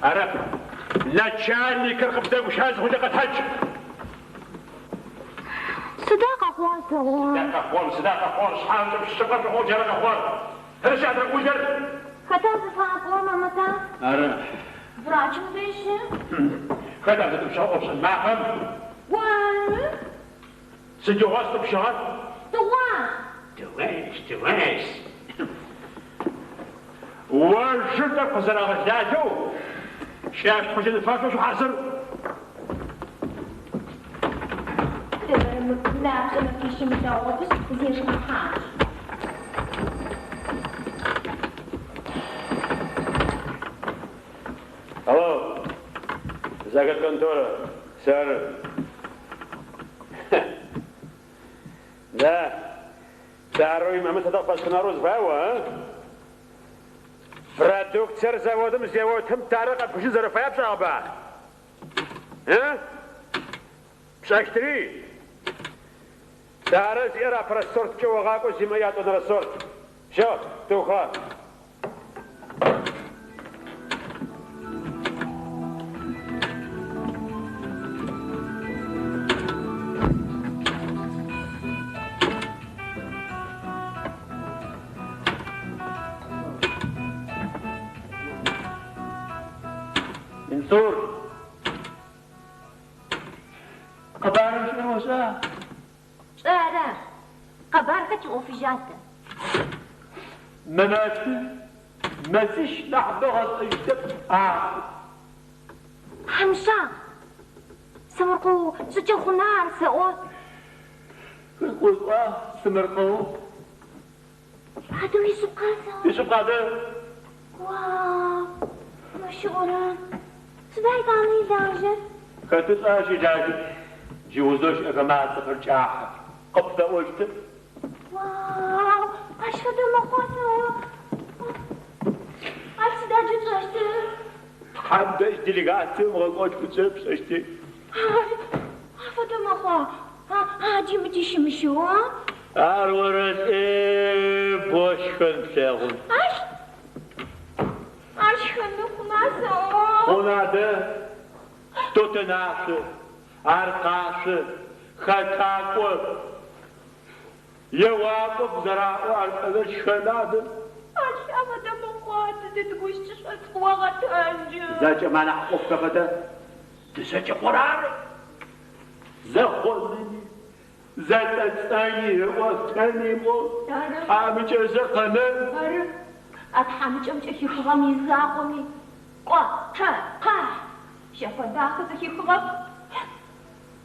Арэп, начальникыр къыбдэгущыӏэ зыхъукӏэ къэтэдж! Сыда къэхъугъэр сэӏо? Сыда къэхъугъэр, сыда къэхъугъэр, шъхьамкӏэ пщыпӏэ шъухъугъ джары къэхъугъэр. Тыдэ щыӏ адрэ ӏулэр? Хэта зыфапӏорэр, Мамэта? Ары. Врачым дэжь щыӏ. Хэта зытӏупщыгъэр ӏофшӏэн мафэм? Оры. Сыдигъо стӏупщыгъэр? Тыгъуас. Тыгъуас, тыгъуас. Ожъыр тӏэкӏу къызэрагъэлалэу, кӏэшъухьыжьын фэшӏу шъухьазыр. Напшӏэ мэфищым ылъэгъугъэпышъ, зешхыхьажь. Алло, заготконтора, сэры. Да, Таро имамыт это фэсхынэу зыфае о, а? Продукциер заводым зеотым тарэ къэпхыжьын зэрэфаер пшӏагъэба? А? Пшӏэщтыри? Тарэ зиӏэр апэрэ сорткӏэ огъакӏо, зимыӏэ ятӏонэрэ сорт. Всё, тыухыгъэ. Минсур! Къэбарыр шӏур ошӏа? Пшӏэрэ, къэбархэр тиӏофыжьа тэ? Мэмэты мэзищ нахьыбэ ыгъэшӏэжьыщтэп аӏо. Тхьамыщагъ! Сэмэркъэу шӏыкӏэ хъуна ар сэӏо? Ошӏа, сэмэркъэу? Адэ уишъыпкъа сэӏо? Ишъыпкъ адэ. Уау, мыщ ыӏорэр! Сыда етӏанэ илажьэр? Хэт ышӏа ащ илажьэр? Джы узэу щыӏэхэмэ ацӏэхэр кӏахьы. Къыпфэӏощтэп. Уау, ащ фэдэ мэхъуа сэӏо? Ащ сыда джы тшӏэщтыр? Тхьэм дэжь делегацие умыгъэкӏощт хъущтэп пшӏэщтыр. Афэдэ мэхъуа? Аджи мыджи щымыщэу, а? Ар орэшӏи, бо щхэн плъэгъун. Ащ, ар щхэны хъуна сэӏо? Хъун адэ, тутынашъо, аркъашъо, хэтакӏо, еуакӏо зэраӏоу ар пӏэмэ щхэн адэ. Ащ афэдэ мэхъуа, тыдэ тыкӏощт шӏоцӏыогъэтэджы. Зэкӏэмэ анахь ӏофхэр фэдэ тызэкӏэкӏор ары. Зэхъоныни, зэцӏэцӏэни, ыӏотэни мо тхьамыкӏэзэ къэнэн. Ары, а тхьамыкӏэм кӏэхихыгъэм изакъоми, кӏо, чъэ, къахь, щэфэ дахэ зэхихыгъэп.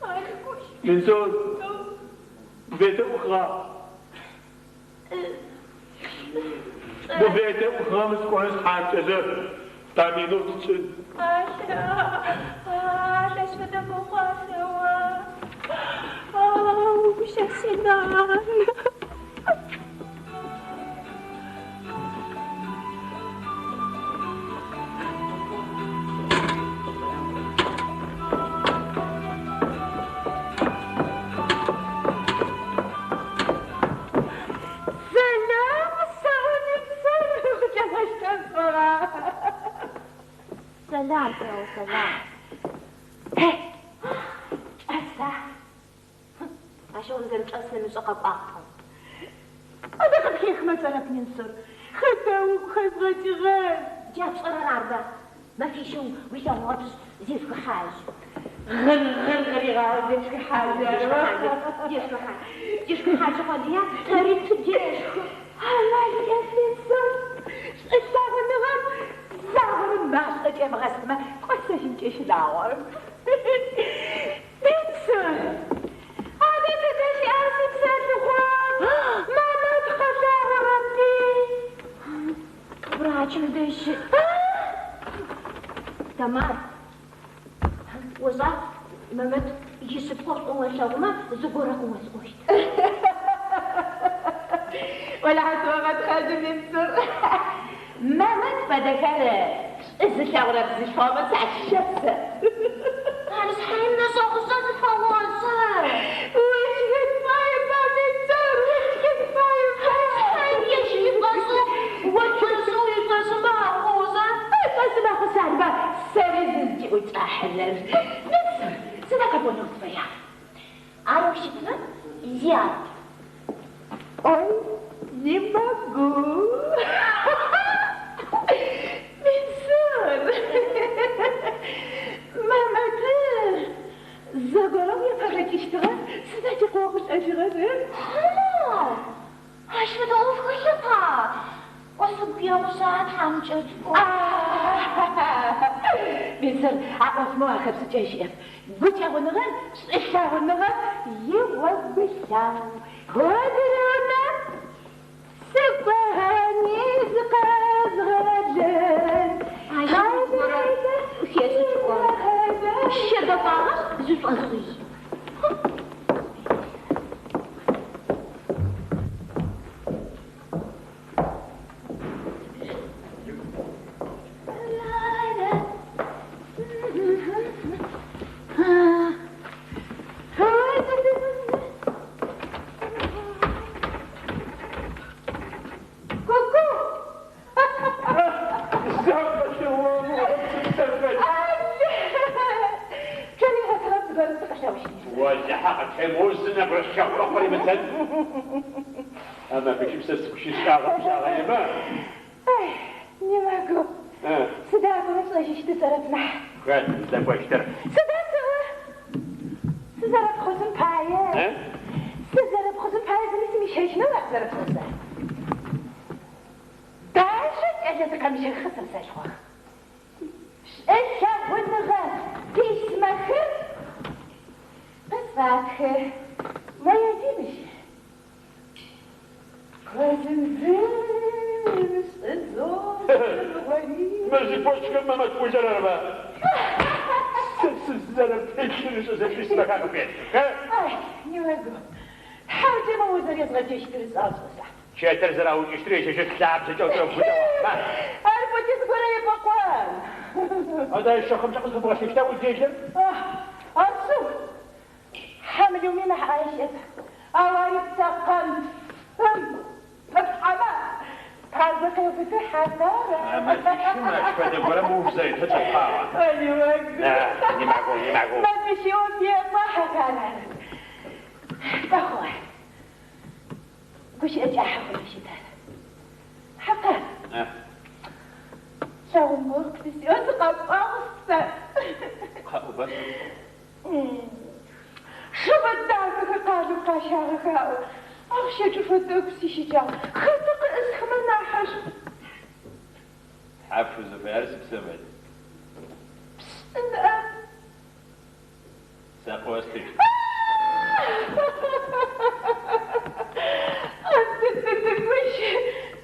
Ары, гущ. Минсур, буфетыр ӏухыгъа? Буфетыр ӏухыгъэмэ сыкӏонышъ тхьамыкӏэзэ поминут тшӏын. Алъ, ащ фэдэ мэхъуа сэӏо? Ау, гущэ синан. Сэлам, Сэлам, сэлам. Чӏэса? Ащыгъум зэрычӏэсын ымышӏэу къэкӏуагъ. Адэ къыпхехмэ сшӏэрэп, Минсур. Хэта угу хэзгъэкӏыгъэр? Джа пшӏэрэр арба, мэфищэ уилъэгъугъэпышъ, зешхыхьажьы. Гъыр-гъыр къыригъаӏоу зешхыхьажьы, арба? Зешхыхьажьы. Зешхыхьажьы къодыя, тэри тыдешхы. Амал иӏэп, Минсур. Шӏулъэгъуныгъэм загъорэ машӏо кӏебгъэстымэ, кӏосэжьынкӏэ щынагъо. Минсур! Адэ тыдэ щыӏа сипсэлъыхъо? Мамэт къэлъагъорэпи? Врачым дэжь щыӏ. Тамар, ошӏа, Мэмэт ишъыпкъэу шӏу олъэгъумэ, зыгорэ къыосӏощт. Олахьэ сыогъэтхъэжьы, Минсур. Мэмэт фэдэхэр шӏу зылъэгъурэ бзылъфыгъэмэ сащыщэп сэ. Ары шъхьаем нэшӏэгъушӏэ зыфэошӏы. Ущхын фаеба, Минсур, ущхын фаеба. Ары шъхьаем ежь ишӏошӏэу, о пшӏошӏэу ишӏошӏы мэхъу, ошӏа? Ышӏошӏы мэхъушъ Арба сэри зызкӏыӏукӏахьырэр. Мансур, сыда къэпӏонэу узыфэягъэр? Арэу щытмэ, зи арэп. Ой, не могу. Мансур! Мэмэт зэгорэм епэгэкӏыщтыгъэ, сыда джы къыохъулӏэжьыгъэр? Хьау! Ащ фэдэ ӏоф хэлъэп а! О сыгу егъушъ а тхьамыкӏэ цӏыкӏум. Мансур, а ӏофмэ уахэпшӏыкӏын щыӏэп. Гукӏэгъуныгъэр шӏулъэгъуныгъэм игъогулъагъу. Одырыунэ сыкӏони зыкъэзгъэлэн. Ащ зыгорэ хешӏыкӏ ӏон. Щэбэкӏуагъэшъ, зышӏошӏыжь. Ку-ку! Ама пишем с кущишагъэ. Ай, не могу. Сыда апэрэ сшӏэжьыщтыр сэрэп нахь. Хэт здэкӏощтыр? Сыда сэӏо? Сызэрэпхъужъым пае. Сызэрэпхъужъым пае зыми сымыщэжьынэу ара зэрэпшӏэзэ? Дашэ кӏэлэ зыкъэмыщэххэ сымсэлъхъох. Шӏулъэгъуныгъэ письмэхэр къысфатхы. Моя димыщ. Мыр зикӏощтхэр Мэмэт ӏулэр арба? Сэ сызэрэпылъыр ышӏэзэ письмэхэр къыпетхых, Ай, не могу. Тхьаукӏэмэ узэрезгъэджэщтыр сшӏэшӏэса. Чэтыр зэраукӏыщтыр ежь лъабжъэкӏэ гукӏэгъу. Ар пӏоти зыгорэ епӏокъон. Ада шэхъымкӏэ къызфэбгъэлъыщта уделыр? Ашъыу, хьамлыуми нахь ӏае щыӏэп. Ау ари пцэкъэн пыпхьэмэ, тазэ къеубыты хьазара. Мэфищым ащ фэдэ горэм уж зэритыр чӏэпхъагъэ. Не могу. Не могу, не могу. Мэфищи упекъо хьакара. Бахъуа. Гущыӏэ кӏахьэ хъунэу щытар. Хьакъар. Лъэгъумыгъ къысиӏо сыкъэпӏагъ сэ. Къэӏубэ. Шыбэ дахэхэр къалэм къащагъэхэ аӏо. Ахъщэ чӏыфэ тӏэкӏу сищыкӏагъ. Хэты къыӏысхымэ нахьышӏу. Тхьапш узыфаер сыпсэмэл. Пшӏынӏэ. Сэ къыостыщт. Тыгущ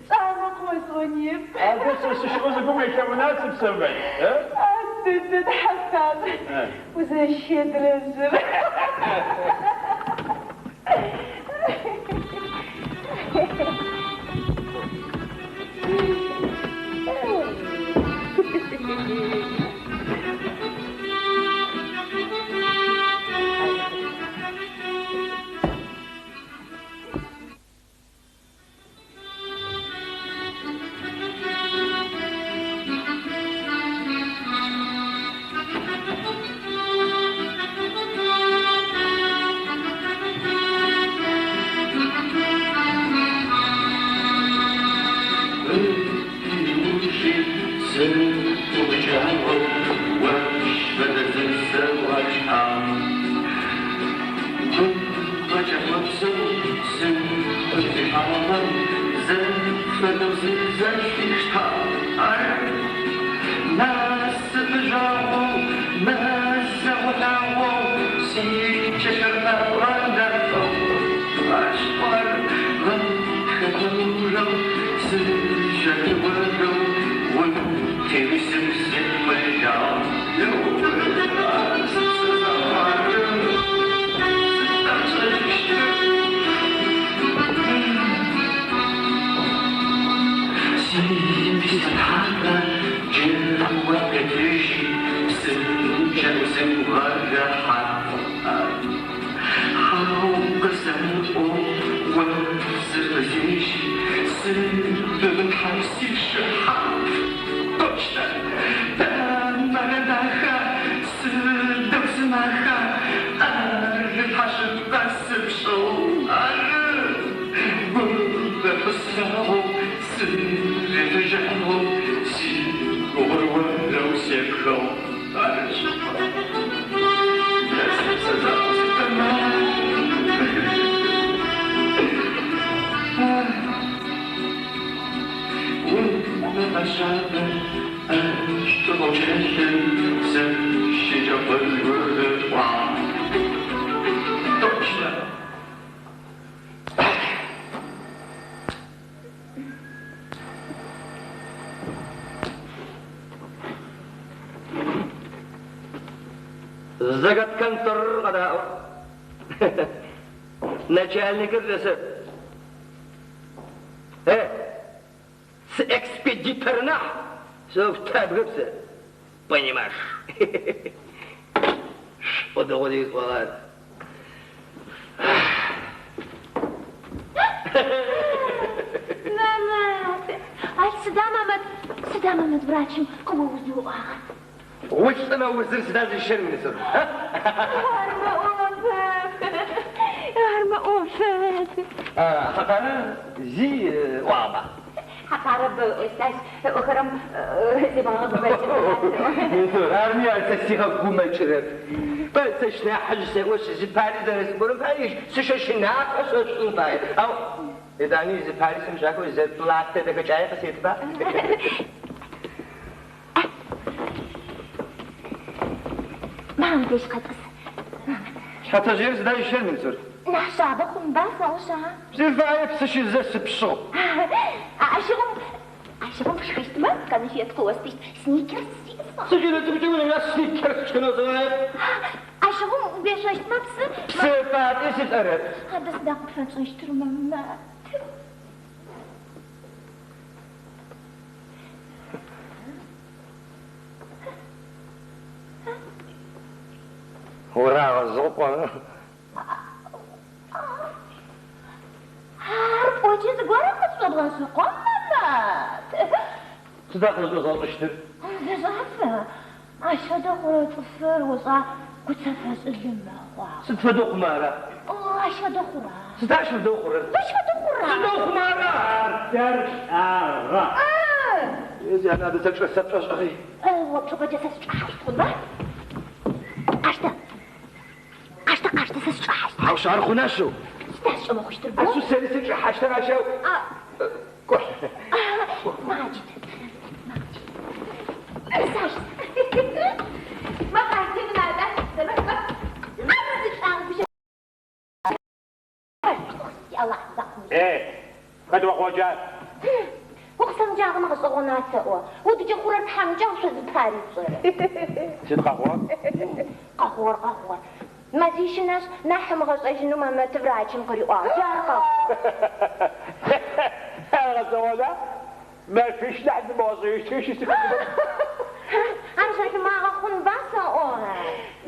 цӏамэ къыосӏониеп. Адэ сэ сыщыӏэу зыгум уелъэӏуна сыпсэмэл. Тыды Хьакъар. Узэщедрэжьыр. Дэгъу, ары шъыпкъэ. Сэ закъо сыкъэнагъ. Унэ шъабэ ӏэшӏугъэу кӏэлъы, сэ щыкӏэ къызгурыӏуагъ. Точно! Заготконтор къэдаӏо. Начальникыр дэсэп. Э, сыэкспедитор нахь, сыӏофтабгэп сэ. Понимаешь? Шӏу дэгъоу зесӏогъэр. Мэмэт, ай сыда Мэмэт, сыда Мэмэт врачым къыоузэу ыӏуагъэр? Улӏымэ узыр сыда зыщэн Минсур? Армэ ӏофэп. Армэ ӏофэп. Хьакъарэ зи ыӏуагъэба? Хьакъарэ бэ ыӏощт, ащ ыӏохэрэм зебгъэгъэгумэкӏы. Минсур, арми ар сэ сигъэгумэкӏырэп. Бэ сэщ нахьыжъ сэӏошъ, зыпари зэрэсӏорэм пае ежь сыщэщынапэ сшӏын фае. Ау етӏани зыпари сымышӏахэу зарплатэ дэхэкӏае къысетба? Мамэ дэжь къэтӏыс. Мамэ. Шъхьэтэжъыер сыда ищэн, Минсур? Нахь шъабэ хъунба сэӏошъ, а? Сыфаеп, сыщызэ сыпшъыгъ. Ащыгъум, ащыгъум пшхыщтмэ, конфет къыостыщт. Сникерс сиӏ сэ. Сыкӏэлэцӏыкӏукӏэ унэм сникерс сшхынэу сыфаеп. Ащыгъум уешъощтмэ псы. Псы фапӏи сылӏэрэп. Адэ сыда къыпфэтшӏэщтыр, Мэмэт? Урагъэзыгъ пӏомэ. Ар пӏокӏэ зыгорэм къысшӏобгъэшӏыкъон, Мэмэт. Сыда къызшӏозгъэшӏыщтыр? Зэшӏафэ, ащ фэдэ хъурэ цӏыфыр ошӏа гуцэфэшӏылы мэхъуа? Сыд фэдэу хъумэ ара? О, ащ фэдэ хъура? Сыда ащ фэдэу хъурэр? Ащ фэдэу хъура? Сыдэу хъумэ ара? Артер лӏагъэ. Зянэ адэ сэ чӏэсэп шӏошӏыгъи. О пчӏыпӏэкӏэ сэ сычӏэхьащт хъунба? Къаштэ. Къаштэ, къаштэ, сэ сычӏэхьащт. Хьау, ар хъуна шъыу. Сыда сшӏэмыхъущтыр бо? Ашъыу сэри сычӏэхьащтэп ащ ау. Кӏо. Маджид. Маджид. Саш. Ма къаште, нада. Алахь закъу. Э, хэт укъоджа? Укъысэмыджагъэмэ гъэшӏэгъона сэӏо. Одыкӏэ хъурэр тхьамыкӏагъу шъо зыпари пшӏэрэп. Сыд къэхъугъэр? Къэхъугъэр, къэхъугъэр. Мэзищым нэс нахь ымыгъэшӏэжьынэу Мэмэт врачым къыриӏуагъ. Джар къэхъугъэр. Гъэшӏэгъона? Мэфищ нахь зымыгъэшӏэжьыщтхэр щысыхэп. Ар жъалымагъэ хъунба сэӏо.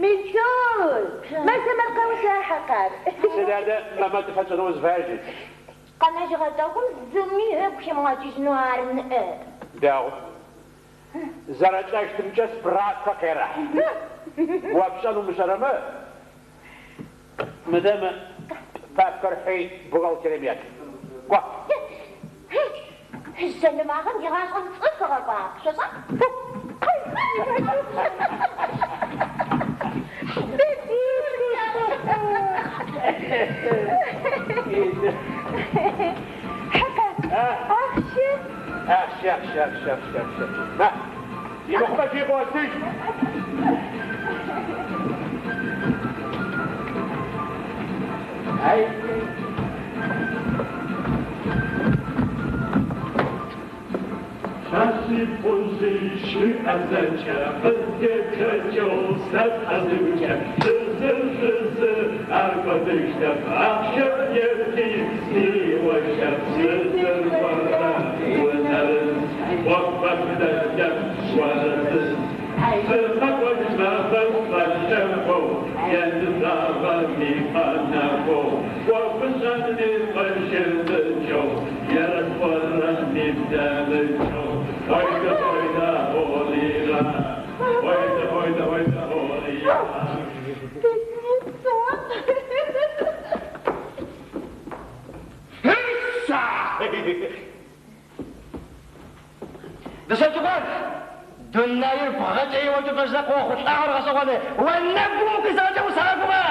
Минсур, мэсэмэркъэуза Хьакъар? Сыд адэ Мэмэт фэтшӏэнэу узыфаер джы? Къэнэжьыгъэ тӏэкӏум зыми ыгу химыгъэкӏыжьынэу ары ныӏэп. Дэгъу. Зэрэлӏэщтымкӏэ справкэ къерэхь. О пшӏэн умышӏэрэмэ, мыдэ мы папкэр хьи бухгалтерием ет. Кӏо. Жъалымагъэм игъашӏэм цӏыф ыгъэкӏуагъ, шъошӏа? Хьакъар, ахъщэ? Ахъщэ, ахъщэ, ахъщэ, ахъщэ, ахъщэ. Ма, имыхъумэ джыри къыостыщт. Ай. 山西不是是二三千，分别可九三二六千，四四四四二个对象，二十年的你我想四四我我能我反的讲我是是那个什么分分生活，现在咱你看那个，我不是你分身的酒，也不是你的酒。Haydi haydi holila. Haydi haydi haydi holila. Хьиса! Дышъэкӏыгъор! Дунаир бгъэкӏэ еокӏ. Къыоукӏылӏэжьзэ къыохъулӏагъэр гъэшӏэгъоны. Онэгум укъизыгъэкӏэ усэгъэгугъэ.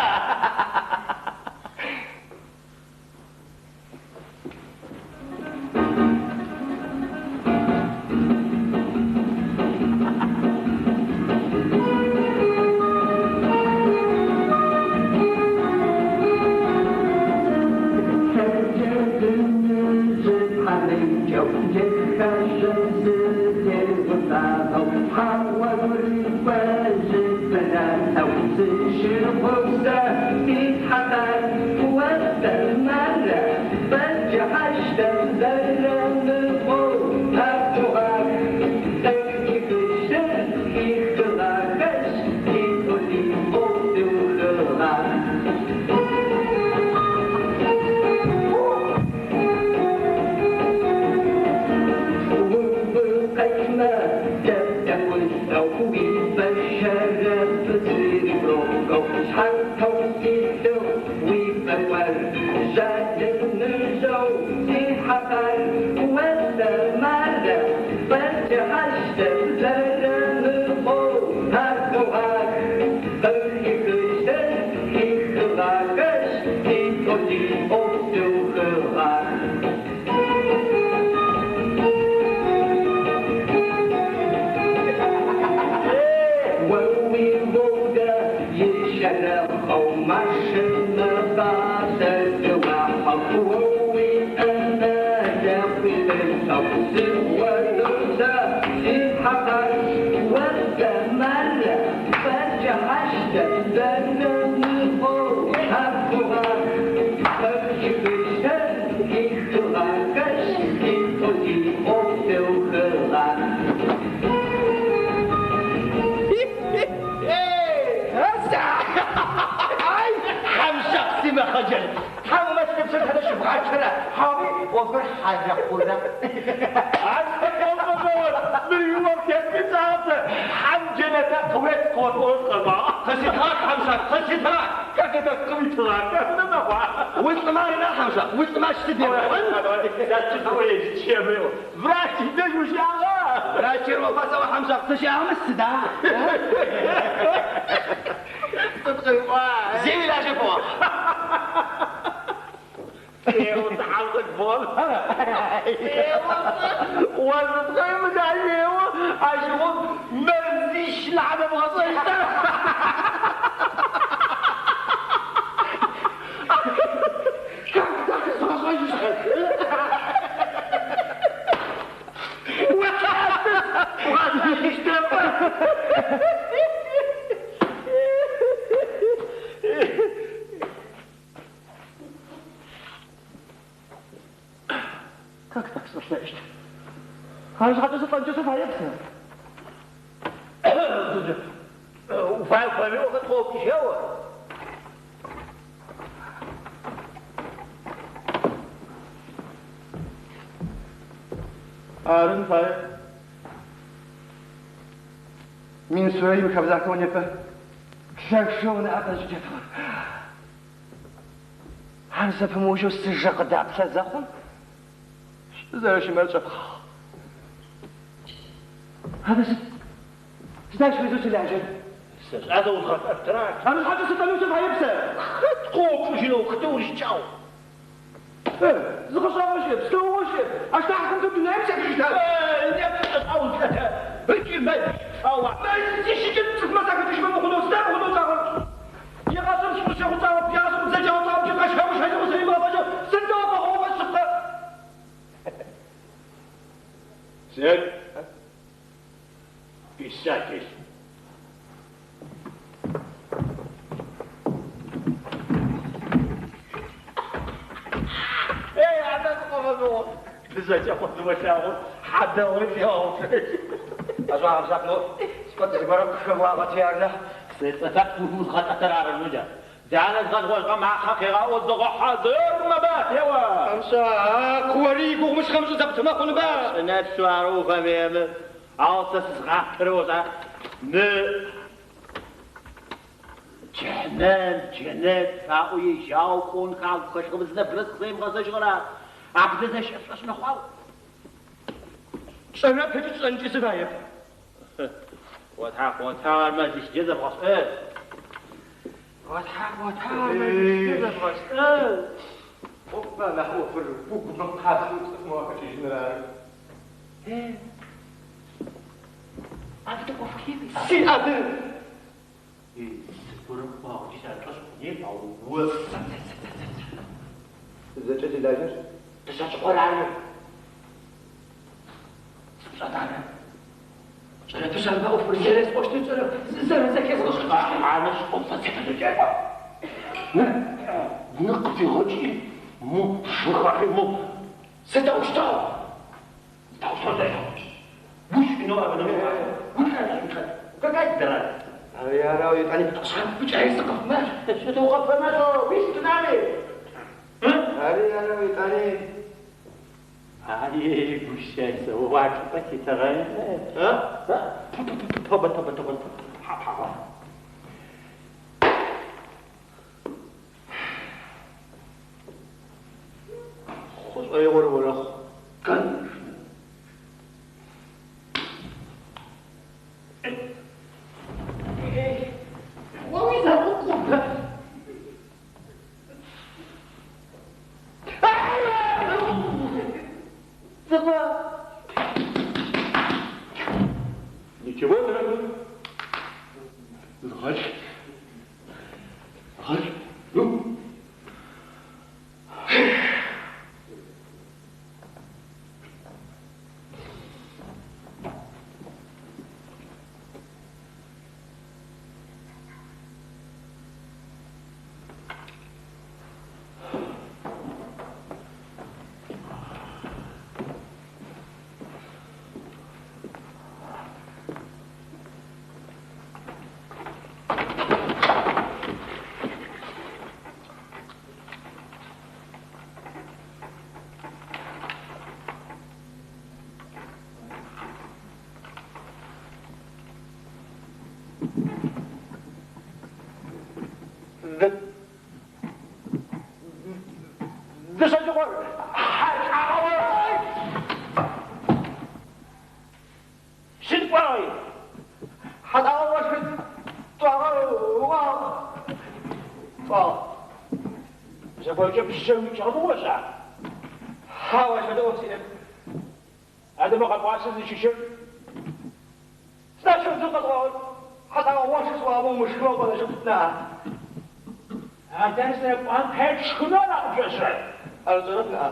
Къотхьа-къотагъэр мэзищкӏэ зэбгъэшӏэн. Къотхьа-къотагъэр мэзищкӏэ зэбгъэшӏэн. ӏофмэ анахь ӏофыр угу мыкъабзэу цӏыфмэ уахэкӏыжьыныр ары. Абы ӏоф хеби. Сиӏэбы! Зыгорэм ӏуагъэкӏи сашӏошъ хъунеп, ау о. Зэкӏэ зилажьэр Дышъэкӏыгъор ары. Сыпшӏэн ары. Кӏэрэпышъ армэ ӏофыр зэресӏощтыр кӏэрэп, зэрэзэхезгъэшӏыкӏыщтыр. Арышъ, ӏоф зэфэзэкӏэкӏо. Нэ къыфигъэкӏи, мо жэхахьи, мо сыдэущтэу? Сыдэущтэу зэкӏэ? Ушӏынэу абынэу улӏэн, Какая тебе разница? Ары ары, етӏани Шъхьафыкӏэ сыкъэфмэ, сыдэу къэпфэмэ, уисытынами. Ары ары, етӏани Ай, гущэ, сэ уачӏыпӏэ ситыгъэ. Тобэ, тобэ, тобэ, хьа-хьа. Хъу шӏоигъор орэхъу. Конечно. О уизакъо Ничего, дорогой. Згъэлъ. Згъэлъ. Ну. Дышъэкӏыгъор хьакӏагъэ. Сыд пӏуагъи? Хьатӏагъэ ошхы тӏуагъэ уагъ. Тӏуагъ. Зэгоркӏэ бжьэ уикӏыгъэмэ ошӏа? Хьау, ащ фэдэ ӏоф сиӏэп. Адэмэ къэпӏуасэ зыщыщыр? Сыда щэу къэсӏуагъэр? Хьатӏагъэ ошхы сӏуагъэмэ умышхымэ укъэнэжьыщт на. Адэ зэрэпӏуагъэм пае тшхынэу ара къыпшӏошӏырэр? Ар сшӏэрэп ныӏа.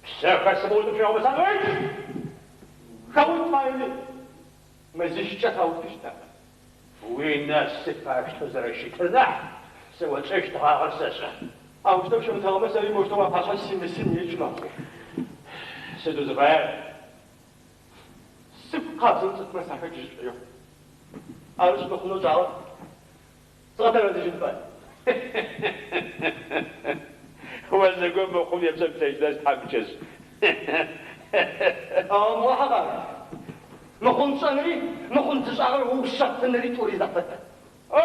Псэ хэсымыутӏупщыгъэмэ санэуич! Хаут фаеми мэзищкӏэ саутыщт на. Уинасып аущтэу зэрэщытыр нахь, сэ отшӏэщтыгъагъэр сэшӏэ. Аущтэу щымытыгъэмэ сэри моущтэу уапашъхьэ симысын икӏ мэхъу. Сыд узыфаер? Сыгу къабзэу цӏыфмэ сахэкӏыжь шӏоигъу. Арышъ мыхъунэу шӏагъэр згъэтэрэзыжьын фай. О зэгор мыхъум епсэлъэжьынэу тхьамыкӏэжъ. Мо Хьакъар, мыхъун пшӏэнри, мыхъун зышӏагъэр уушъэфынри тӏури зэфэдэ. А!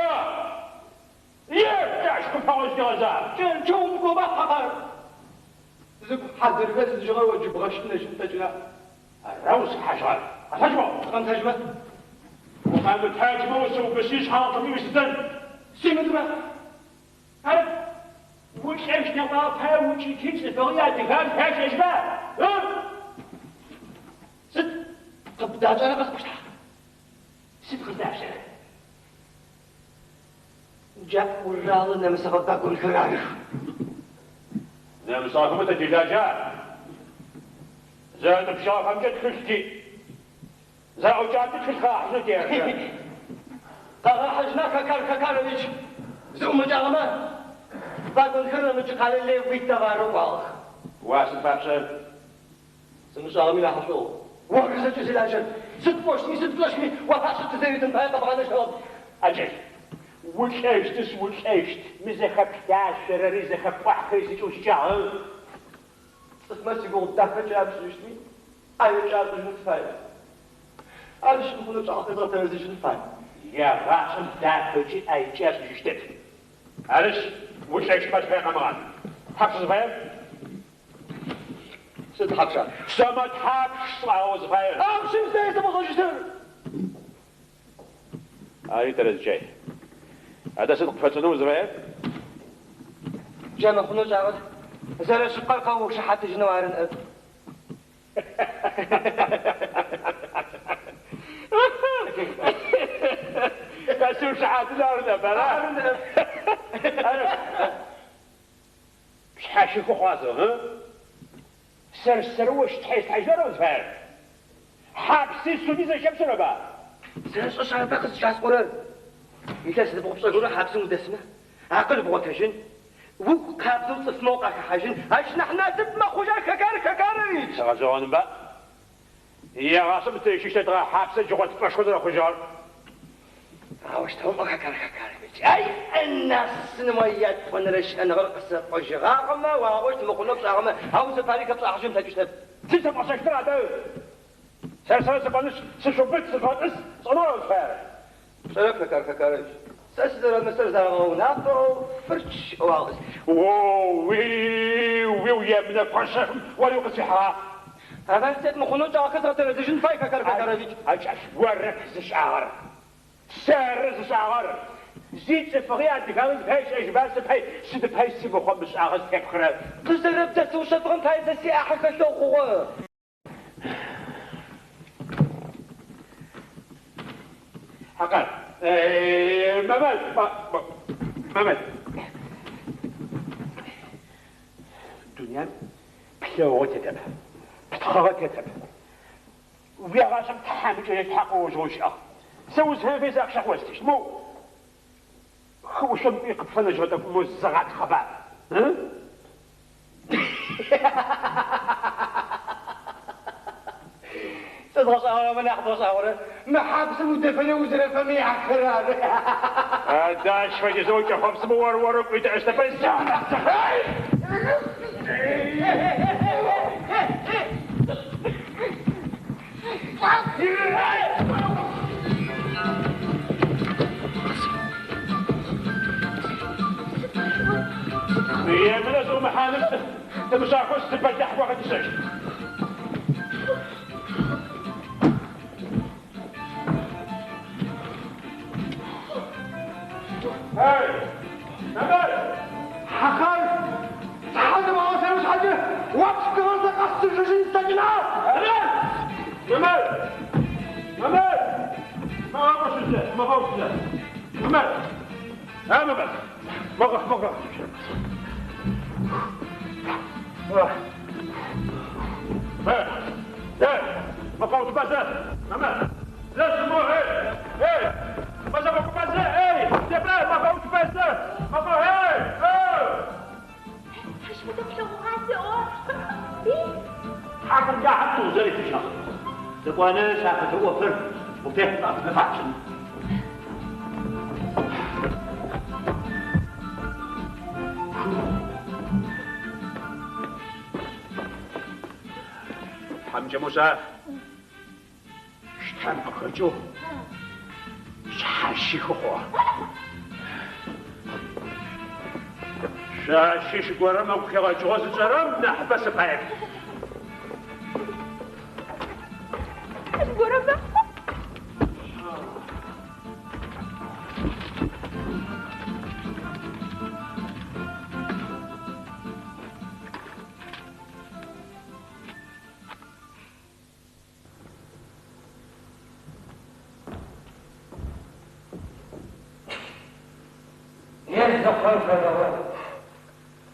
Е, ащ къыпэгъозгъэза? Кӏэнкӏэу умыкӏоба, Хьакъар? Зыгу хьадырхэ зыжьыгъэр о джы бгъэщынэжьын плъэкӏына? Ара узыхьажьыгъэр? Къэтэджмо! Къэмытэджмэ? Укъэмытэджмэ усыубыси шъхьагъэтӏыми уисыдзэн. Симыдмэ? Ар улӏэщт нэкъуагъэ пае укӏыти цӏыфыгъи адыгагъи хащэжьба? Сыд къыбдачӏэрэ къэсӏощта? Сыд къыздапшӏэрэ? Джа Уралы нэмысыгъэ вагонхэр арых. Нэмысыгъэхэмэ тэ тилажьа? Зэрэтӏупщыгъэхэмкӏэ тхылъ тиӏ. Зэраӏукӏагъэмкӏэ тхылъ къагъэхьыжьынэу теӏэхэ. Къагъэхьыжьына Хакар Хакарович зыӏумыкӏагъэмэ вагонхэр нэмыкӏ къалэ левый товарэу кӏуагъэх. Уасым папшӏэ? Сымышӏагъэми нахьышӏугъ. Оры зэкӏэ зилажьэр. Сыд пӏощтми, сыд пшӏэщтми уапашъхьэ тызэритым пае къэбгъанэщтыгъэп. Аджэл, улӏэщтышъ улӏэщт, мы зэхэплъашъорэри зэхэпӏуахьхэри зыкӏыущыкӏагъ. Цӏыфмэ сигугъу дахэкӏэ апшӏыщтми, ӏаекӏэ ашӏыжьын сыфаеп. Арышъ мыхъунэу шӏагъэхэр згъэтэрэзыжьын фай. Егъашӏэм дахэкӏи ӏаекӏи ашӏыжьыщтэп. Арышъ, улӏэщтмэ ащ пае къэмыгъан. Тхьапш зыфаер? Сыд тхьапша? Сэмэ тхьапш сӏуагъэ узыфаер. Ахъщэм сыда есымыгъэжьыщтыр? Ари тэрэзджай. Адэ сыд къыпфэтшӏэнэу узыфаер? Джа мыхъунэу пшӏагъэр зэрэшъыпкъэр къэуушыхьатыжьынэу ары ныӏэп. Къэсыушыхьатынэу ары ныӏэп, ара? Ары ныӏэп. Пшъхьащыхы хъугъа зэ, ы? Сэр-сэрэу ощ тхьэ еслъхьажьынэу ара узыфаер? Хьапси суди зэщэпшӏэрэба? Сэшӏэшъ арыба къызыкӏасӏорэр. Илъэс зыбгъупшӏэ горэ хьапсым удэсмэ, акъыл бгъотыжьын, угу къабзэу цӏыфмэ укъахэхьажьын, ащ нахь насып мэхъужьа, Хакар Хакарович! Гъэшӏэгъонба? Егъашӏэм тызщыщтэтыгъэ хьапсыр джы гъотыпӏэшхо зэрэхъужьыгъэр. Аущтэу оӏомэ, Хакар Хакарович, ай анасын, о ятӏонэрэ щыӏэныгъэр къысэпӏожьыгъагъэмэ, уагъэӏощт мыхъунэу пшӏагъэмэ, ау зыпари хэпшӏахьыжьын плъэкӏыщтэп. Сыд сэбгъэшӏэщтыр адэ? Сэр-сэрэу сыкӏонышъ, сышъуубыт, сыжъугъэтӏыс, сӏонэу ара узыфаер? Пшӏэрэп, Хакар Хакарович, сэ сызэрэмысэр зэрагъэунафэу фырч ыӏуагъ. О-уи-уиу, емынэ кощэхым ори укъысфихьыгъа? Амал зиӏэп мыхъунэу тшӏагъэхэр згъэтэрэзыжьын фай, Хакар Хакарович. А кӏал, орэп зышӏагъэр, сэры зышӏагъэр. Зи цӏыфыгъи адыгагъи зыпай щыӏэжьба, сыпай, сыд пай симыхъо-мышӏагъэ зытепхырэр? Къызэрэбдэсыушъэфыгъэм пае сэ сиӏахьэ хэлъэу хъугъэ. Хьакъар, Мэмэт, Мэмэт. Дунаим плъэгъугъэ тетэп, птхъыгъэ тетэп. Уегъашӏэм тхьамыкӏэ Тхьэ къыожэу щыӏагъ. Сэ узфэмыфей зы ахъщэ къыостыщт. Моу хыӏушъом кӏуи къыпфэнэжьыгъэ тӏэкӏум моу зыгъатхъэба, ы? Сэ згъэшӏагъорэмэ нахь згъэшӏагъорэр мы хьапсым удэфэнэу узэрэфэмыяхэр ары. Адэ ащ фэдизэу укӏэхъопсымэ ор-орэу кӏуи тыӏэщтэпэ зэ! Емынэ зыумыхьаным тымышӏахэу зы бэлахь горэ тишӏэщт. Эй, Мэмэт! Хьакъар, тхьэ зымыгъэсэрэу шъхьакӏэ, о пшхыгъэр сэ къэсыжьыжьын слъэкӏына? Мэмэт! Мэмэт! Мэмэт! Мыгъэгъущызэ, мыгъэгъущызэ. Мэмэт! А, Мэмэт! Мыгъэ, мыгъэ. Э, э, мыгъэутыбазэ, Мэмэт! Зэ сымыгъ, эй! Эй! Мазэгъокубазэ, эй! Тебэ, мыгъэутыбазэ! Мыгъэ, эй! Эй! Ащ фэдэ плъэгъугъа сэӏо? Хьакъым-дахьэм тыузэритыжьыгъ. Зэкӏоны сафэдэ ӏофыр уфехьын. Тхьамыкӏэ Муса, щтэм къыхэкӏэу шъхьащихы хъугъэ. Шъуащыщ горэм ыгу хигъэкӏыгъэу зышӏэрэм нахьыбэ сыфаеп. Горэм Е зыхъур фэлэгъо.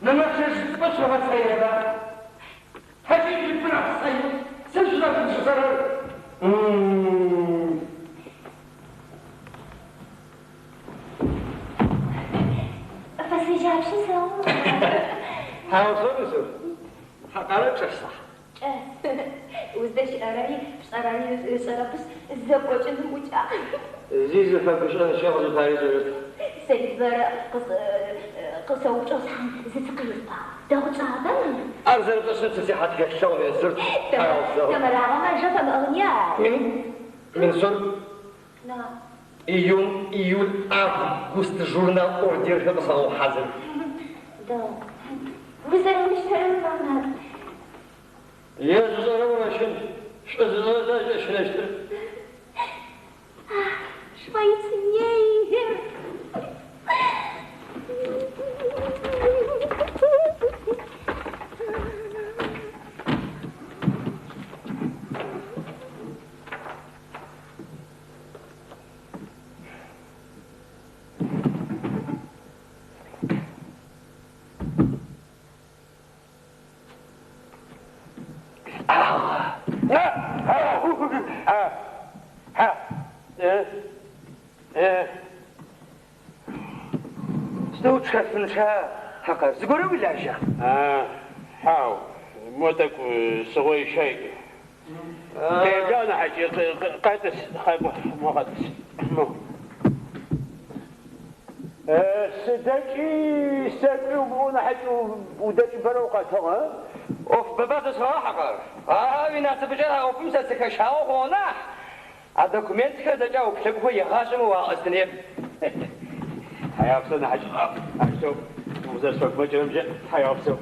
Нэмэцэжь цӏыкӏу шъогъэцэеба? Хьэкӏи быракъ сэ шъузэфыпшӏэрэр. Фэсыжьапщи сэӏо. Хьау, сэ Хьакъарэ чӏэса. Кӏэс. Уздэщыӏэрэри пшӏэрэри ышӏэрэпышъ, зэкӏокӏыным ӏукӏагъ. Зи зыфэгушӏэн щэхъу зыпари зэрэт. Сэри бэрэ къысэупчӏэу схьам зыцыкъесӏуагъ. Дэгъу чӏагъэба, мама? Ар зэрэпшӏэщтым сэ сихьат хэлъыгъ, Минсур. Тэмэрагъэмэ жэ фэмыӏыгъыни ар. Мин, Минсур, На. июнь, июль, август журнал ордерхэр къысэгъэухьазыр. Дэгъу. Узэрэмыщтэрэм, мама. Е зышӏэрэ урэщын, шӏу зышӏэрэ зэкӏэ щынэщтыр. Швейцнейгер. Сыдэу чэфынчъа, Хьакъар, зыгорэ уилажьа? Хьау, мо тӏэкӏу сыгъо ищай. Къеблагъ нахьыкӏ, къэтӏыс, къакӏо, мо къэтӏыс. Мо. Сыдэкӏи сэкӏуи умыӏоу нахьыкӏ удэкӏи бэрэ укъэтыгъ, а? ӏоф бэба зэсхыгъэ, Хьакъар. Уинасыпыкӏэ а ӏофым сэ сыхэщагъэу хъугъэ нахь. А документхэр зэкӏэ ауплъэкӏухэу егъашӏэмэ уагъэстынеп. Тхьаегъэпсэу нахьыкӏ. Ащтэу узэрэсфэгумэкӏырэмкӏэ тхьаегъэпсэу.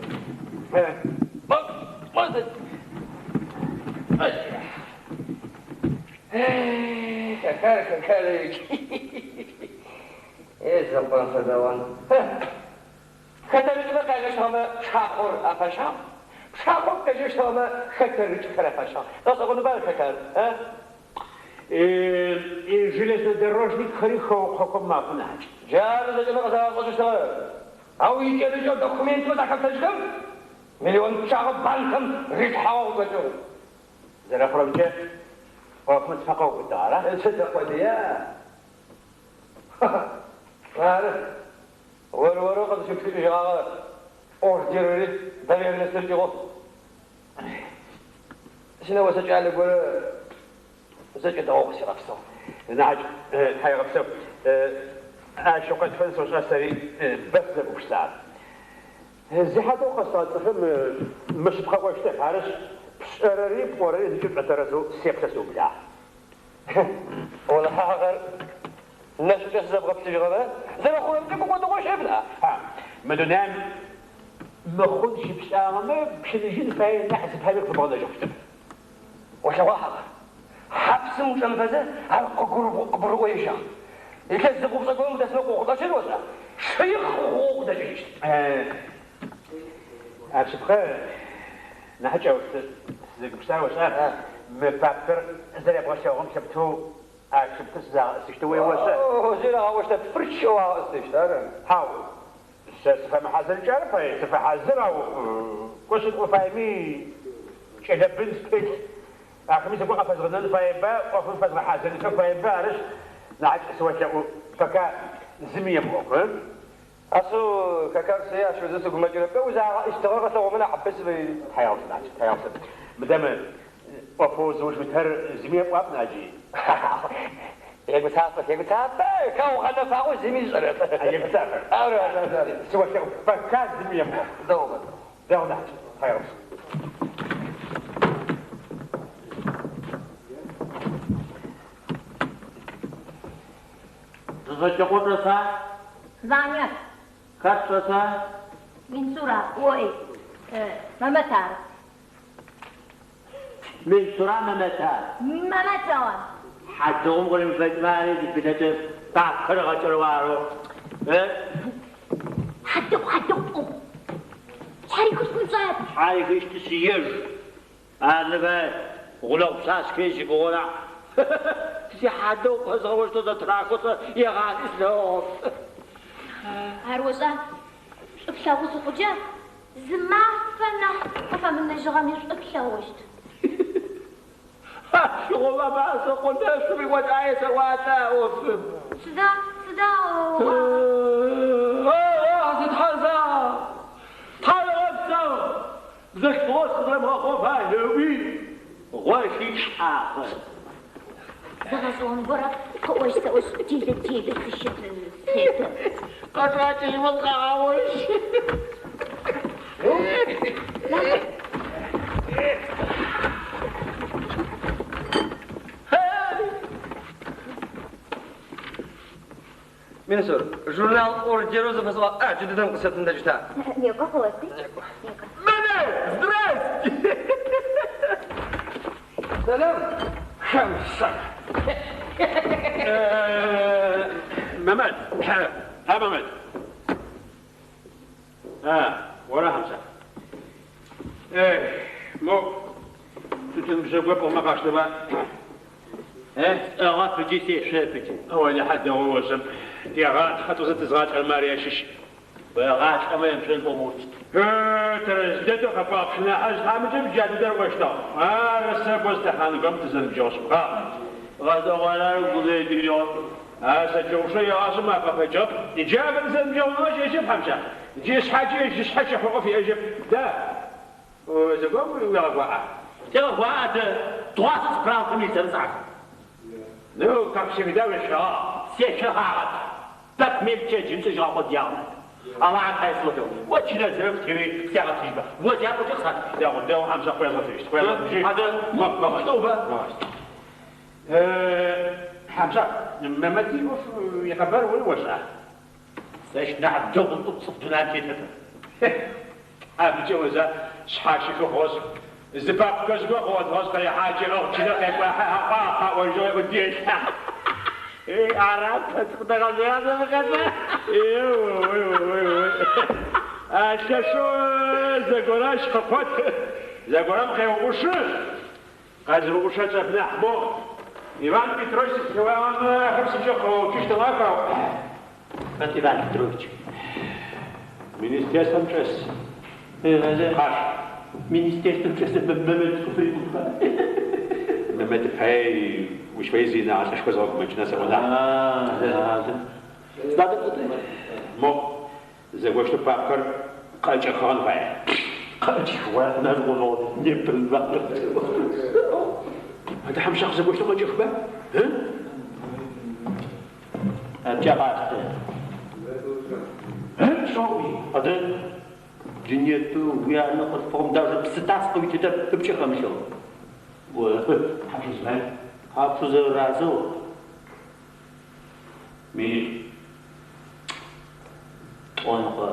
Хэхэр, хэхэр. Е зэкъон фэдэгъон. Хэтэрыкӏмэ къяжэщтыгъэмэ пшахъор афэщагъ. Пшахъом къежэщтыгъэмэ хэтэрыкӏхэр афэщагъ. Гъэшӏэгъоныба хэхэр, а? Железнодорожникхэри хэукъохэм мэхъу нахьыкӏ. Джары зэкӏэмэ къызэрэшӏошӏыщтыгъэр. Ау икӏэрыкӏэу документмэ захэплъэжьхэм миллион пчъагъэ банкым рилъхьагъэу къычӏэкӏыгъ. Зэрэхъурэмкӏэ ӏофым сфэ къэубытыгъ, ара? Сыд къодыя? Ары. Ор-орэу къызщыплъыкӏыжьыгъагъэ ордерыри доверенностыр кӏыгъэу. Синэӏосэ кӏалэ горэ зэкӏэ дэгъоу къысигъэпсыгъ. Нахьыкӏ, тхьаегъэпсэу. Ащ укъэтфэн сошӏа сэри бэ сызэгупшысагъэр. Зихьадэу къэсыгъэ цӏыфым мышъыпкъэ ӏощтэп, арышъ, пшӏэрэри пӏорэри зыкӏи шӏотэрэзэу сеплъэ сыублагъ. Олахьэ, Хьакъар, нэшӏукӏэ сызэбгъэплъыжьыгъэмэ, зэрэхъурэмкӏэ гукӏодыгъо щыӏэп нахь. Мы дунаим мыхъун щыпшӏагъэмэ пщыныжьын фае нахь зыпари къыфэбгъэнэжьы хъущтэп. Олъэгъуа, Хьакъар, хьапсым учӏэмыфэзэ ар къыбгурыӏоежьагъ. Илъэс зыбгъупшӏэ горэм удэсмэ къыохъулӏэщтыр ошӏа? Шыихъ ухъугъэу къыдэкӏыжьыщт. Ар шъыпкъэ, нахьыкӏэу сызэгупшысагъэр ошӏа? Мы папкэр зэребгъэлъэгъугъэм лъыптэу ар шъыпкъэ сызагъэӏысыщтэу ошӏа? Зи рагъэӏощтэп, фырчэу агъэӏысыщт, ары. Хьау, сэ сыфэмыхьазыркӏэ ары фае, сыфэхьазыр, ау кӏо сыд ӏо фаеми кӏэлэ бын стелъ. Ахэми зыгорэ къафэзгъэнэн фаеба, ӏофым фэзгъэхьазырынхэ фаеба, арышъ, нахьыкӏ сыолъэӏу, пока зыми емыӏох, ы? Ашъыу, хэхэр сэ ащ фэдэу сыгумэкӏырэп. Узагъэӏыщтыгъэр къэлъэгъомэ нахьыбэ сыфэе. Тхьаегъэпсэу, нахьыкӏ, тхьаегъэпсэу. Мыдэ мы ӏофэу зыуж уитэр зыми епӏуап, нахьыкӏи. Егуцафэх, егуцафэх, хэгъэнэфагъэу зыми ышӏэрэп. Егуцафэх. Ары, ары, ары. Сыолъэӏу, пока зыми емыӏох. Дэгъу, дэгъу, нахьыкӏ, тхьаегъэпсэу. Зэкӏэкъо чӏэса? Ваня. Хэт чӏэса? Минсура, ой, Мэмэт ары. Минсура Мэмэта? Мэмэт ар. Хьадыгъум къыримыфэкӏмэ ари зыпылъэкӏэ папкэр ыгъэкӏэрэу арэу. Хьадыгъу, хьадыгъу пӏоу. Шъхьарихыщтым шӏэт. Шъхьарихыщты сыеж. Ар гъунэгъу пшъашъхи зигугъу нахь. Сихьадыгъу къэзгъэощтэу зэтырахэу сэ егъашӏи слъэгъугъэп. Ар ошӏа? Шӏу плъэгъу зыхъукӏэ зы мафэ нахь къыфэмынэжьыгъэми шӏу плъэгъущт. Ащыгъум абасэ къонэшъум иӏолӏае сэӏуалӏэ ӏофым. Сыда, сыда Сытхьаза! Тхьаегъэпсэу! Бзылъфыгъэ сызэрэмыгъэхъун фае ыӏуи, гъолъи лӏагъэ. Зэгъэшӏэгъон горэ къыӏощт сэӏошъ, делэ делэ сыщыт сетэ. Къэсӏуакӏыжьмэ сыкъагъэущ. Минсур, журнал ордеру зыфэсӏуагъ. А, джыдэдэм къысэтын дэкӏыта. Некӏо, къыости. Некӏо. Мамэ, здрасте! Сэлам, Хамса. Мэмэт, а Мэмэт. А, ора Хьамсакъ. Мо, тутын бжъэ пӏомэ къаштэба. Сӏыгъэп ыкӏи сешъоп ыкӏи. Олахьэ дэгъоу ошӏэм. Тегъатхъэ тӏозэ тызгъалӏэрэмэ ари ащыщ. Уегъалӏэмэ емышъон пӏомэ ущыт. Тэрэз дэдэу къэпӏуагъ, пшынахьыжъ тхьамыкӏэм джа дэдэр ыӏощтыгъ. Ары сэ бо зылъэхъанхэм тызэныбджэгъу шъыпкъагъ. Гъэшӏэгъоныр гузэджыжьыгъэп. А сэ чэушэ егъашӏэм афэхэкӏыгъэп. Джы фэдэ зэныбджэгъуныгъэ щыӏэжьэп, Хьамсакъ. Джы шъхьаджэ ежь ышъхьэ щэхъу ӏоф иӏэжьэп. Да. Зэгорэм уегъэгуаӏа? Тегъэгуаӏэ дэ, тыгъуасэ справкэм илъ. Ну, как всегда, уешъуагъ. Сешъогъагъэп. Бэк мел пчэдыжьым сыжьыгъэ къодыягъ. Алахьым пае сыӏотэу. О чылэ зырэм теуи къысягъэтыжьба. О закъокӏэ къысатыжь. Дэгъу, дэгъу, Хьамсакъ, къуязгъэтыжьыщт, къуязгъэтыжьыщт. Адэ, мэхъущтэуба? Хьамсакъ, Мэмэти ӏоф икъэбар ори ошӏа? Сэщ нахь дэгъу цӏыф дунаим тетэп. Тхьамыкӏэ оза шъхьащыхы хъугъэшъ. Зы папкэжъ къыгъотыгъэшъ къырехьакӏы, ыӏыгъ чылэ къекӏуахьы, аӏуагъ, къаӏожьыгъ, делъхьэ. Ара пэцӏыкӏу дэгъэзыгъэ. А лъэшэу зэгорэ ащ къыкъот. Зэгорэм къеуӏушы. Къэзыуӏушэ цӏыф нахь мо. Иван Петрович сытеуагъэмэ ахэм сыкӏэ къыуцущтыгъэх, ау Хэт Иван Петрович? Министерствэм чӏэс. Къаш. Министерствэм чӏэс Мэмэт къыфырикъуба? Мэмэт пай ущ фэе зинагъэ лӏышхо зыгъэгумэкӏынэ сэӏо нахь. Мо зэгощтэу папкэр къэкӏэхыгъэн фае. Адэ Хьамсакъ зэгощтэу къэкӏэхба? Пкӏэ къаштэ. Пшӏоуи. Адэ джынепэ уянэ къылъфыгъэм даже псы тас къыуитытэп ыпкӏэ хэмылъэу. Хьапщ зыфае? Хьапщ зэрэразэу. Минитӏу. Тӏоныкъо.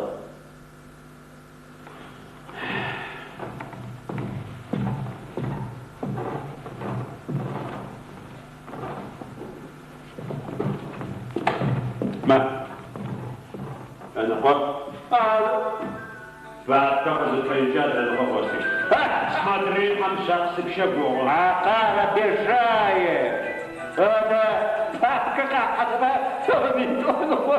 Ма. Эныкъо. Бабка къызыпэикӏа зэныкъо къостыщт. Смотри, Хьамсакъ, сыпщэгугъы. Акъар обижаешь. Это папка къахьатыба, тӏоныкъо.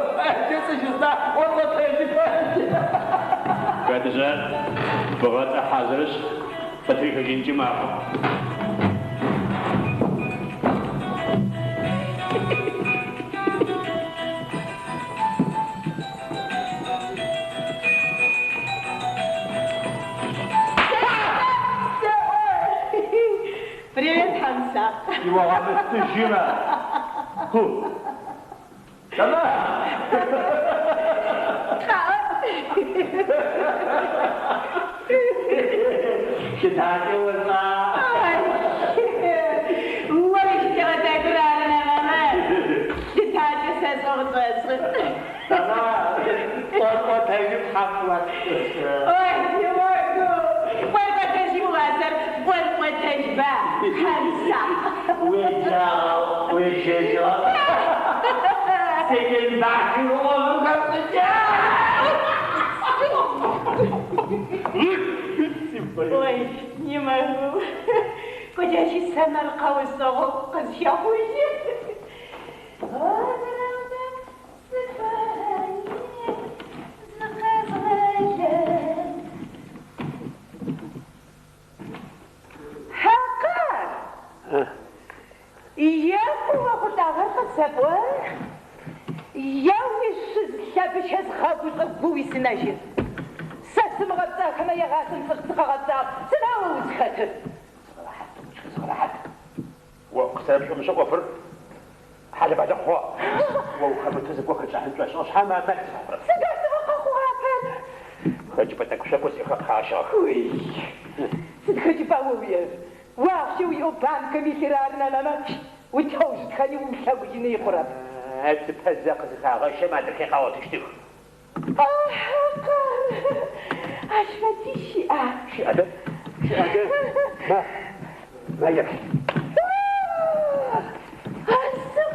Хэдызэ бгъэтӏэ хьазырышъ, къытрихыжьынкӏи мэхъу. Привет, Хамсак. Иуагъэмыстыжьымэ. Ху. Тэмам. Щытакӏэ ошӏа? Тэмам. Ӏуэрӏуэтэжым хьэф уатхыщ. Уеджагъ, уеджэжьыгъ. Секен башыр ӏофым хэпшӏыкӏа. Ой, не могу. Кудящий сэмэркъэусыгъэу къызщэхъужьы. Хьакъар! Екӏу охъулӏагъэр къысэпӏон. Е уишъуз лъэбыщэ згъэгушӏо гу уисынэжьын. Сэ сымыгъэпцӏахэмэ егъашӏэм цӏыф сыкъэгъэпцӏагъ. Сыда о узхэтыр? Зыгъэрэхьат, зыгъэрэхьат. О къысэрэпшӏомышӏэ ӏофыр хьалэ-балыкъ хъугъэ. О ухэмытэу зыгорэм хэкӏахьын шӏошӏыгъ, шъхьэм амал сыфэхъурэп. Сыда сыгъэкъэхъугъапэр? Хэкӏыпӏэ тӏэкӏу-шъокӏу сиӏэхэр къыхагъэщыгъэх. Уй, сыд хэкӏыпӏа о уиӏэр? Уахъщэ уиӏэу банкэм илъыр ары нэмэмэ, утеужьытхэни умылъэгужьыни икъурэп. Цыпэ зэ къызыхагъэщэм адрэхэр къагъотыщтых. Хьакъар, ащ фэдиз щыӏа? Щыӏэдэ, щыӏэдэ. Ма, ма еплъ. Асэу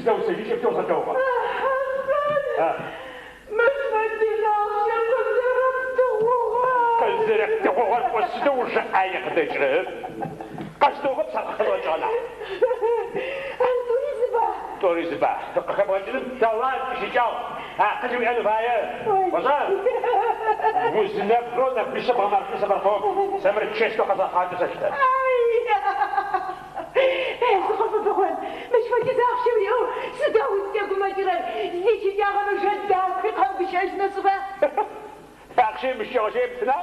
Сыздэусэжьыкӏэ узгъэдэугъэ. Мыщ фэдиз ахъщэ къызэрэптыгъугъэр! Къызэрэптыгъугъэр пӏо сыдэу ужэ ӏае къыдэкӏырэ? Къэсыдыгъугъэп сэ къыхэбгъэкӏыгъэ нахь. Ар тӏури зыба? Тӏури зыба. Къыхэбгъэкӏыным талант ищыкӏагъ. Акъыл уиӏэн фае. Ошӏа? Узынэбгырэу нэбгыришъэ бгъэмаркӏэу сэмэркъэоп. Сэ мыр честнэу къэзгъэхъагъэкӏэ сэлъытэ. Ай! Сыкъыфэбэгъон, мыщ фэдиз ахъщэ уиӏэу сыда узкӏэгумэкӏырэр? Зищыкӏагъэм ыжэ дахи къэмыгущыӏэжьынэу сыба? Ахъщэ имыщыкӏэгъэ ептына?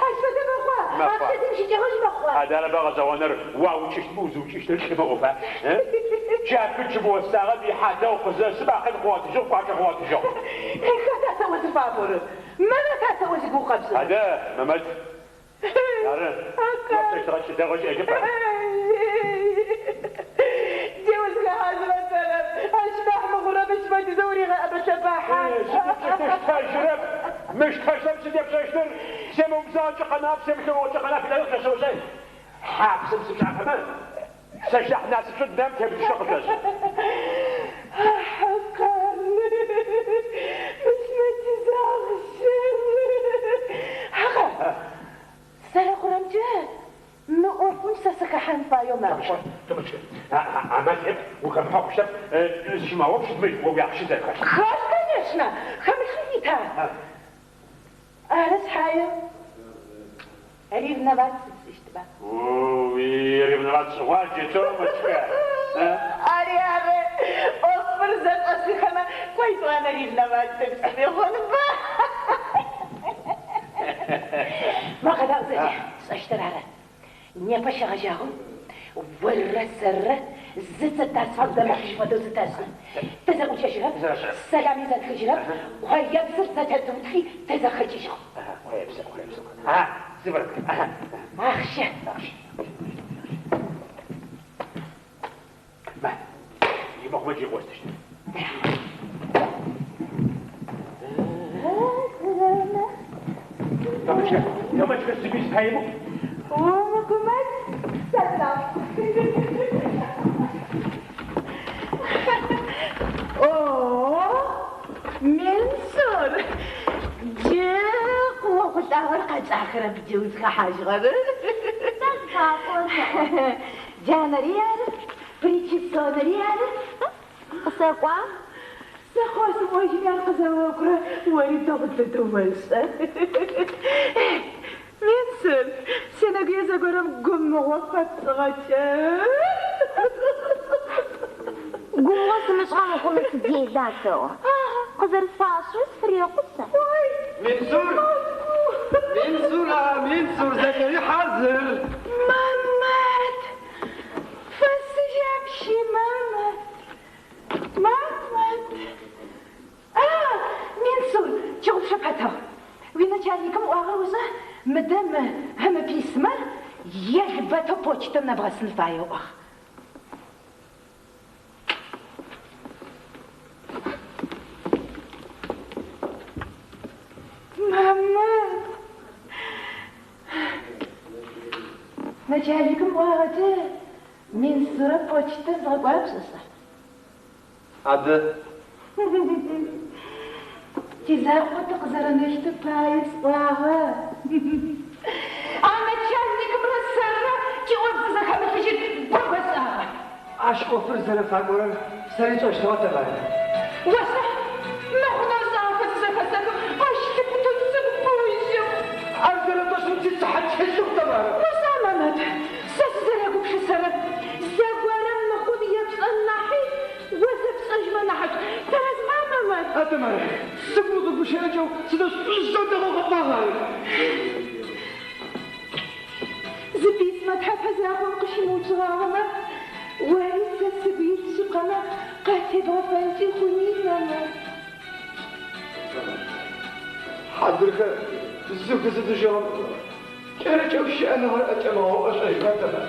Ащ фэдэ мэхъуа? Мэхъуа. Ахъщэ зимыщыкӏэгъэжь мэхъуа? Адэ арыба гъэшӏэгъоныр, уаукӏыщтмэ узыукӏыщтыр лӏымэ ӏофа? Джа бычым осагъэм ихьадэгъу къызэсым акъыл къыгъотыжьыгъ, кӏуачӏэ къыгъотыжьыгъ. Хэта сэӏо зыфапӏорэр? Мэмэта сэӏо зигугъу къэпшӏырэр? Адэ, Мэмэт, ары, уапшӏэщтыгъэ лӏы дэгъу щыӏэжьэп ар. Джы узхэхьажьыгъэ сэрэп, ащ нахь мыхъурэ мыщ фэдизэу уригъэӏэбэлъэбахьа? Сыд епшӏэщтыр? Мыщ тэжьырэп, сыд епшӏэщтыр? Семыубзагъэкӏэ къэнап, семылъэгъугъэкӏэ къэнап, илъэс къэсэушӏэ. Хьапсым сычӏафэмэ, сэщ нахь насыпшӏо дунаим темытыщтэу къышӏошӏы. Хьакъар, мыщ фэдиз ахъщэр! Хьакъар, зэрэхъурэмкӏэ мы ӏофым сэ сыхэхьан фаеу мэхъу. Томачкэ, амал иӏэп, ухэмыхьэ хъущтэп, зыщымыгъэгъупш мыщ о уиахъщэ зэрэхэлъыр. Хэлъ, конечно, хэмылъын ита. Ары шъхьае, ревновать сыпшӏыщтба? Уи ревновать шӏыгъуаджэ, Томачкэ. Ари ары, ӏофыр зэшӏосыхэмэ, кӏо етӏуанэ ревновать сыпшӏыми хъунба? Мэкъэдау зэкӏэ сшӏэщтыр ары. Непэ щегъэжьагъэу оррэ сэррэ зыцэ тазфагу дэмылъыжь фэдэу зытэшӏы. Тызэӏукӏэжьырэп, сэлами зэтхыжьырэп, къоепсыр зэтетыутхи тызэхэкӏыжьыгъ. Къоепсыр, къоепсыр. Аха, сыворотка. Аха. Ахъщэ. Ма, имыхъумэ джы къостыщт. Томачкэ, Томачкэ, зыми зыпаемыӏу. Умыгумэкӏ, сэлам. О, Менсур, джы къыохъулӏагъэр къэкӏахэрэп джы узхэхьажьыгъэр. Сэ зыфапӏо сэӏо. Джанэри ары, причесонэри ары. Къысэкӏуа? Сэ къосыӏожьыми ар къызэокӏурэ ори дэгъу дэдэу ошӏэ. Менсур, сенэгуе зэгорэм гумыгъо фэпшӏыгъэкӏэ. Гумыгъо сымышӏыгъэ мыхъумэ сыдела сэӏо. Къызэрысфашӏэу сфырекъу сэ. Менсур! Менсур, а Менсур, зэкӏэри хьазыр! Мамэт! Фэсыжьапщи, Мамэт! Мамэт! А, Менсур, чыгъупшэ пэтыгъ. Уиначальникым ӏуагъэр ошӏа? Мыдэ мы письмэр елбэтэу почтэм нэбгъэсын фае ыӏуагъ. Мамэт! Начальникым ӏуагъэкӏэ Менсурэ почтэм згъэкӏуа пшӏэшӏа? Адэ, Тизакъо тыкъызэрэнэщты пае сӏуагъэ. А начальникымрэ сэррэ тиӏоф зызэхэмылъыжьыр бэ бэшӏагъэ. ащ ӏофыр зэрэфакӏорэр сэри сшӏэщтыгъэ, Тэмарэ. Ошӏа, мыхъунэу шӏагъэхэр зызэхэсэхым, ащ лъыпытэу сыгу пыужьыгъ. Ар зэрэпшӏэщтым сицыхьэ телъыгъ, Тэмарэ. Ошӏа, Мамэт, сэ сызэрегупшысэрэр зэгорэм мыхъун епшӏэн нахьи, о зэпшӏэжьмэ нахьышӏу. Тэрэзба, Мамэт? А, Тэмарэ, сыгу укъэгущыӏэкӏэу сыдэу шӏужъэу дэгъоу къэпӏуагъ ар. Зы письмэ тхьэпэ закъом къыщымыуцугъагъэмэ, ори сэ сыгу илъ шъыпкъэмэ къатебгъэфэнкӏи хъуни, Мамэт. Хьазырхэр зыгу зыдыжьыгъэм кӏэрыкӏэу щыӏэныгъэр ӏэкӏэмыгъэуӏэшӏэжьыгъэ, Тэмарэ.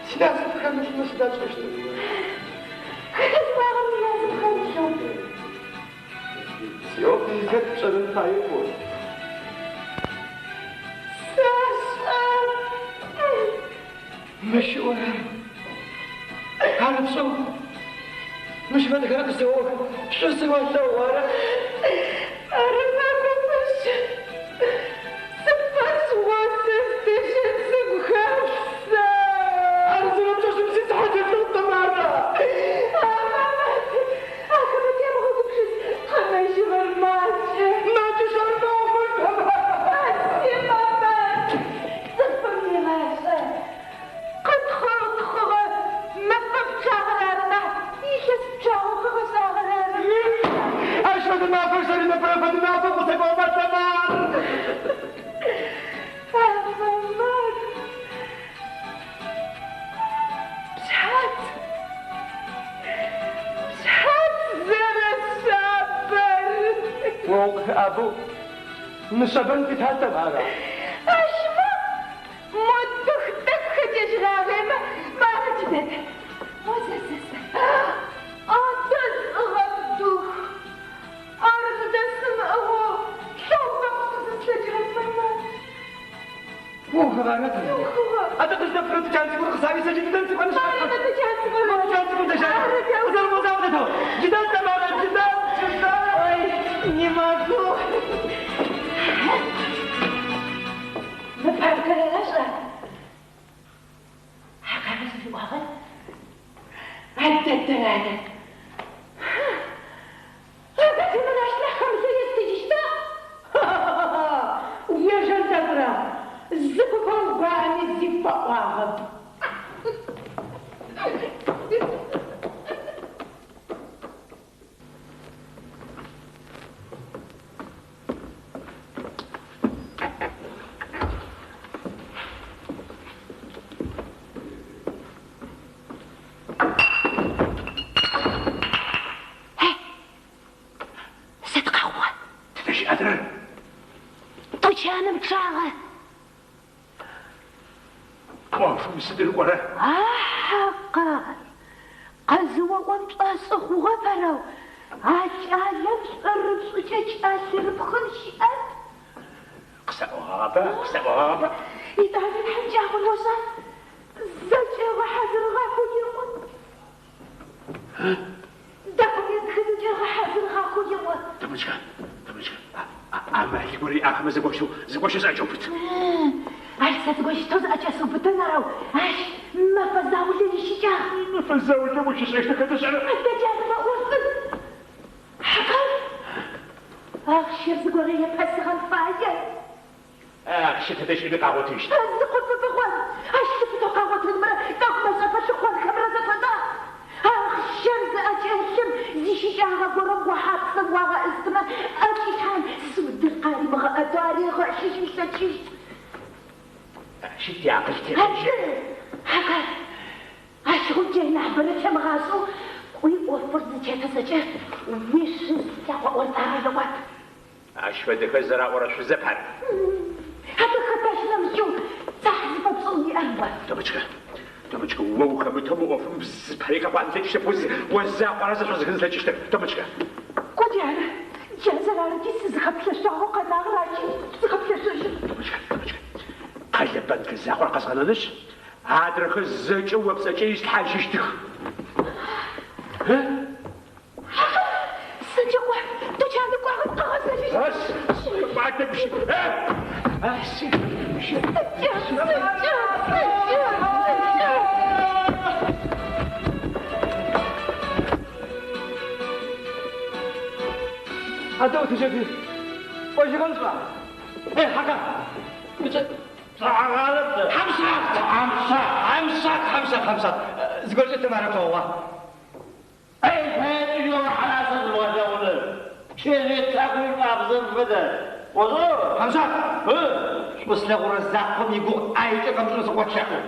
Синасып хэмылъмэ сыда тшӏэщтыр? Хэта зыӏуагъэр уинасып хэмылъэу? Сиӏоф изыхэт пшӏэрэн фае пӏо. Сэшӏэ. Мыщ ыӏорэм ар пшӏэу Мыщ фэдэхэр къысэох, шӏу сыолъэгъу, ара? Ары пакӏопышъ, сыпфэшъ гъосэ стыщын сыгу хэлъ сэ. Ар зэрэпшӏэщтым сицыхьэ телъыгъ, Тэмара. А, Мамэт, ахэмэ тямыгъэгупшыс, къэнэжьыгъэр макӏэ. Макӏэ шъары ӏофыр, Тэмара. А, си Мамэт, цӏыфым игъашӏэ къытхъыгъ-тхъыгъэ мэфэ пчъагъэр ары нахь, илъэс пчъагъэу къыгъэшӏагъэр ары. Ащ фэдэ мафэр сэри непэрэ фэдэ мафэм къысэкӏугъэба, Тэмар? А, Мамэт, пшъхьац, пшъхьац зэрэшъабэр. О укъыхэӏабэу мышъэбэн фита, Тэмара? Ащ ма, мо дых тӏэкӏу хэкӏэжьыгъагъемэ, мары джыдэд. Мо зэ, зэ, зэ. Адэ сӏыгъэп дух. Ар зыдэсымыӏыгъэу лъэубэкъу сызыслъэкӏырэп, Мамэт. Ухыгъа, Тэмара? Ухыгъэ. Адэ къыздэпфырэ тучан цӏыкӏур къысауи, сэ джыдэдэм сыкӏонышъ. Мары мы тучан цӏыкӏур. Мы тучан цӏыкӏум дэжь ары. Ары, джау. Къызэрэмыгъозагъэу дэтэу. Джыдэд, Тэмара, джыдэд, джыдэд. Ой, не могу. Мы папкэр арэшӏа? Хьакъарэ зыфиӏуагъэр? А дэдэр ары. Адэ Темыр ащ нахь хэмылъэу естыжьыщта? Уежэн тӏэкӏурэ, зы купэу гуаӏэми зи фэӏуагъэп. Сыд къэхъугъэ? Тыдэ щыӏ адрэр? Тучаным чъагъэ. ӏофым сыд рыкӏорэр? А Хьакъар, къызыоӏом пшӏошъы хъугъэп арэу. А кӏалэм шӏурышӏукӏэ кӏэлъырыпхын щыӏэп. Къысэӏогъагъэба, къысэӏогъагъэба? Етӏани тхьамыкӏагъор ошӏа? Зэкӏэ ыгъэхьазырыгъахэу еӏо. Документхэр зэкӏэ ыгъэхьазырыгъахэу еӏо. Тэмычка, Тэмычка, амал горэ иӏахэмэ зыгощэу, зыгощэу зыӏэкӏэубыт. Ащ сэ зыгощтэу зыӏэкӏэсыубытын арэу, ащ мэфэ заулэ ищыкӏагъ. Мэфэ заулэм ущышӏэщтыр хэт ышӏэрэ? Адэ джарымэ ӏофыр. Хьакъар, ахъщэр зыгорэ епэсыгъэн фае. Ахъщэ тыдэ щыӏэми къагъотыщт. Зыкъо быбыгъон, ащ лъыпытэу къагъотынымрэ тӏэкӏу мэшӏэфэ лъыхъонхэмрэ зэфэда. Ахъщэр зыӏэкӏэлъым зищыкӏагъэ горэм гохьапсэм уагъэӏыстымэ, ӏэкӏилъхьан судыр къаримыгъэӏэтэу аригъэхьыжьын ылъэкӏыщт. Ащи тиакъыл техьажьы. Адэ, Хьакъар, ащыгъум джыри нахьыбэрэ темыгъашӏэу кӏуи ӏофыр зытетыр зэкӏэ уишъуз лъакъо ӏонтӏагъэ еӏуат. Ащ фэдэхэр зэраӏорэ шъузэп ар. Адэ хэт ащ нэмыкӏэу цахь зыфэпшӏын иӏэр о? Тэмычка, Тэмычка, о ухэмытэу мы ӏофым зыпари хэхъуан ылъэкӏыщтэп, о закъор ары зэшӏозыхын зылъэкӏыщтыр, Тэмычка. Кӏо джары, джа зэрарыти сызыхэплъэшъуагъэу къэнагъэр ащи сыхэплъэшъожьын. Тэмычка, Тэмычка, къэлэ банкэ закъор къэзгъэнэнышъ, адрэхэр зэкӏэ о пцӏэкӏэ ислъхьажьыщтых. Псынкӏэу кӏо, тучаным кӏуагъэм къыгъэзэжьыщт. Ас, кӏуатэ гущ, ас, гущ. Псынкӏэу, псынкӏэу, псынкӏэу, псынкӏэу. Адэ утыжьэти, кӏожьыгъэн шӏа? Э, Хьакъар, мыкӏэ. Хьамшъакъ! Хьамшъакъ! Хьамшъакъ, Хьамшъакъ, Хьамшъакъ. Зыгорэкӏэ Тэмарэ плъэгъугъа? Хьамшъакъ! Шӏу слъэгъурэ закъом игугъу ӏаекӏэ къэмышӏэу сыкъолъэӏу.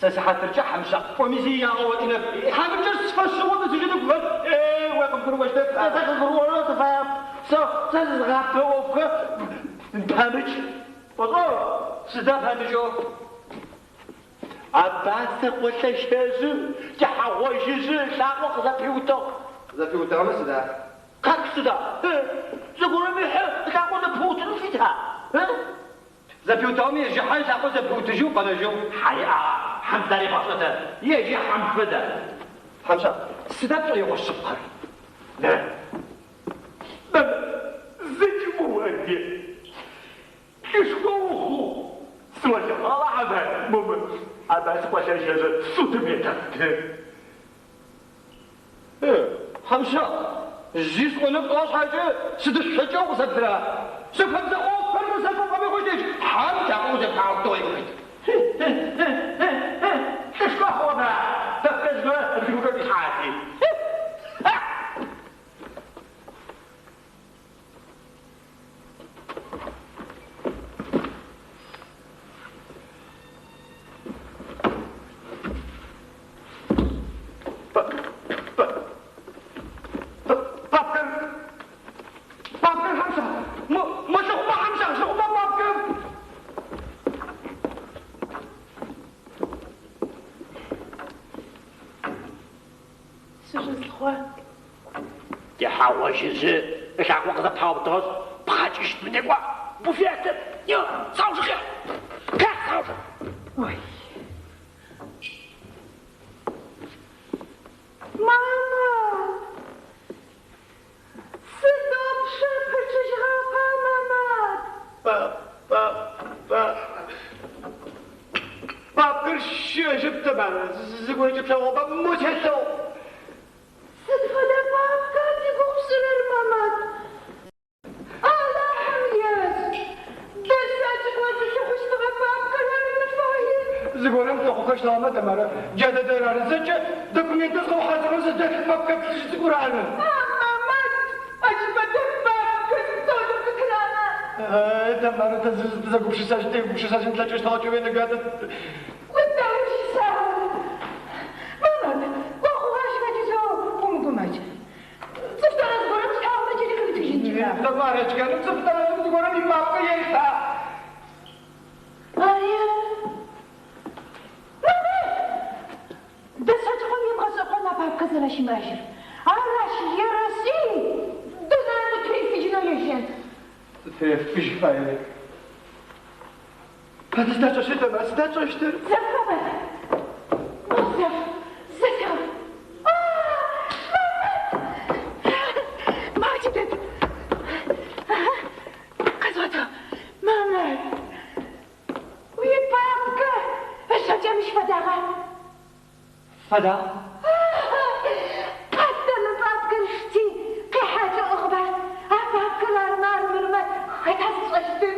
Сэ сыхьатыркӏэ Хьамшъакъ пӏоми зи ягъэотынэп. Тхьамыкӏэр сфэшъыгъо тызыжьыдэгухэп. Э, о къыбгурыӏощтэп. Сыда памыкӏэу? Абасэ къолъэщэжьым кӏыхьэгъожьыжьы лъакъо къызэпиутыгъ. Зэпиутыгъэмэ сыда? Как сыда? Зыгорэм ихьы лъакъо зэпыутын фита? Зэпиутыгъэми ежь ихьэ ылъакъо зэпиутыжьэу къэнэжьыгъ. Хьай, хьэм заригъэшӏэтэ, ежь хьэм фэдэ. Хьамща, сыда пшӏоигъо шъыпкъэр? Зэкӏ мыуанде. Лӏышхо ухъугъ. Сыолъэгъуагъ момэ, абас къолъэжьэжьэ судым етэпты. Хьамща, зи сӏонэп сӏуагъэ шъхьакӏэ, сыдышъокӏэ укъысэплъыра? Зэфэдзэ ӏофхэр къысэпӏо хъущтыщ, хьэм лъакъо узэпаутыгъ иӏохит. Лӏышхо хъугъэба, пэпкэжьмэ ыбгыгухэр дилъхьати. Папкэр, папкэр Хьамща, мо, мо лъыхъупӏэ Хьамща, лъыхъупӏэ папкэр. Сыщызлъхъуа. Тихьагъощыжьы ылъакъо къызэпаутыгъэшъ, пхъакӏыщтмэ текӏуа. Буфетым, еу, саужы къихь. Къихь, саужы. Ой. Мама! Сыдэу пшъэ пычъыжьыгъапа, мама? Па, па, па. Папкэр щыӏэжьэп, Тэмарэ, зыгорэкӏэ плъэгъугъэба, мо телъэу. Сыд фэдэ папка зигугъу пшӏырэр, мамат? Алахьым ешӏ! Дэсакӏыгъо зылъыхъущтыгъэ папкэр арын фае. Зыгорэм лъыхъухэщтыгъэмэ, Тэмарэ, джа дэдэр ары зэкӏэ документыр згъэухьазырэу зыдэлъ папкэ плъыжь цӏыкӏур ары. А, мамат! Ащ фэдэ папкэ столым къытырана? Тэмарэ, тэ зэгупшысэжь, тегупшысэжьын тлъэкӏыщтыгъэ чӏыуе нэгатэ. Къытаущыса? Мамат, къохъугъэ ащ фэдизэу умыгумэкӏ. Цӏыф тэрэз горэм шӏагъэмэ джыри къыуитыжьынкӏа? Тэмарочка, ну цӏыф тэрэзым зыгорэм ипапкэ ешта. Ае. Мамат! Дэсэкӏыгъом ебгъэшӏэкъон а папкэ зэрэщымыӏэжьыр. Ар ащ ерэшӏи, дунаим утырифыжьынэу ежьэн. Тырефыжь фае. Сыда тшӏэщтыр, Тэмарэ, сыда тшӏэщтыр? Зэф, мамат! О, зэф, зэф! А, мамат! Маджыдэд! Къэзгъотыгъ. Мамат! Уипапкэ ышъокӏэ мыщ фэдагъа? Фэда? Къатэ мы папкэр шти, къихьакӏэ ӏыгъба. А папкэр армэ армырмэ хэта зышӏэщтыр?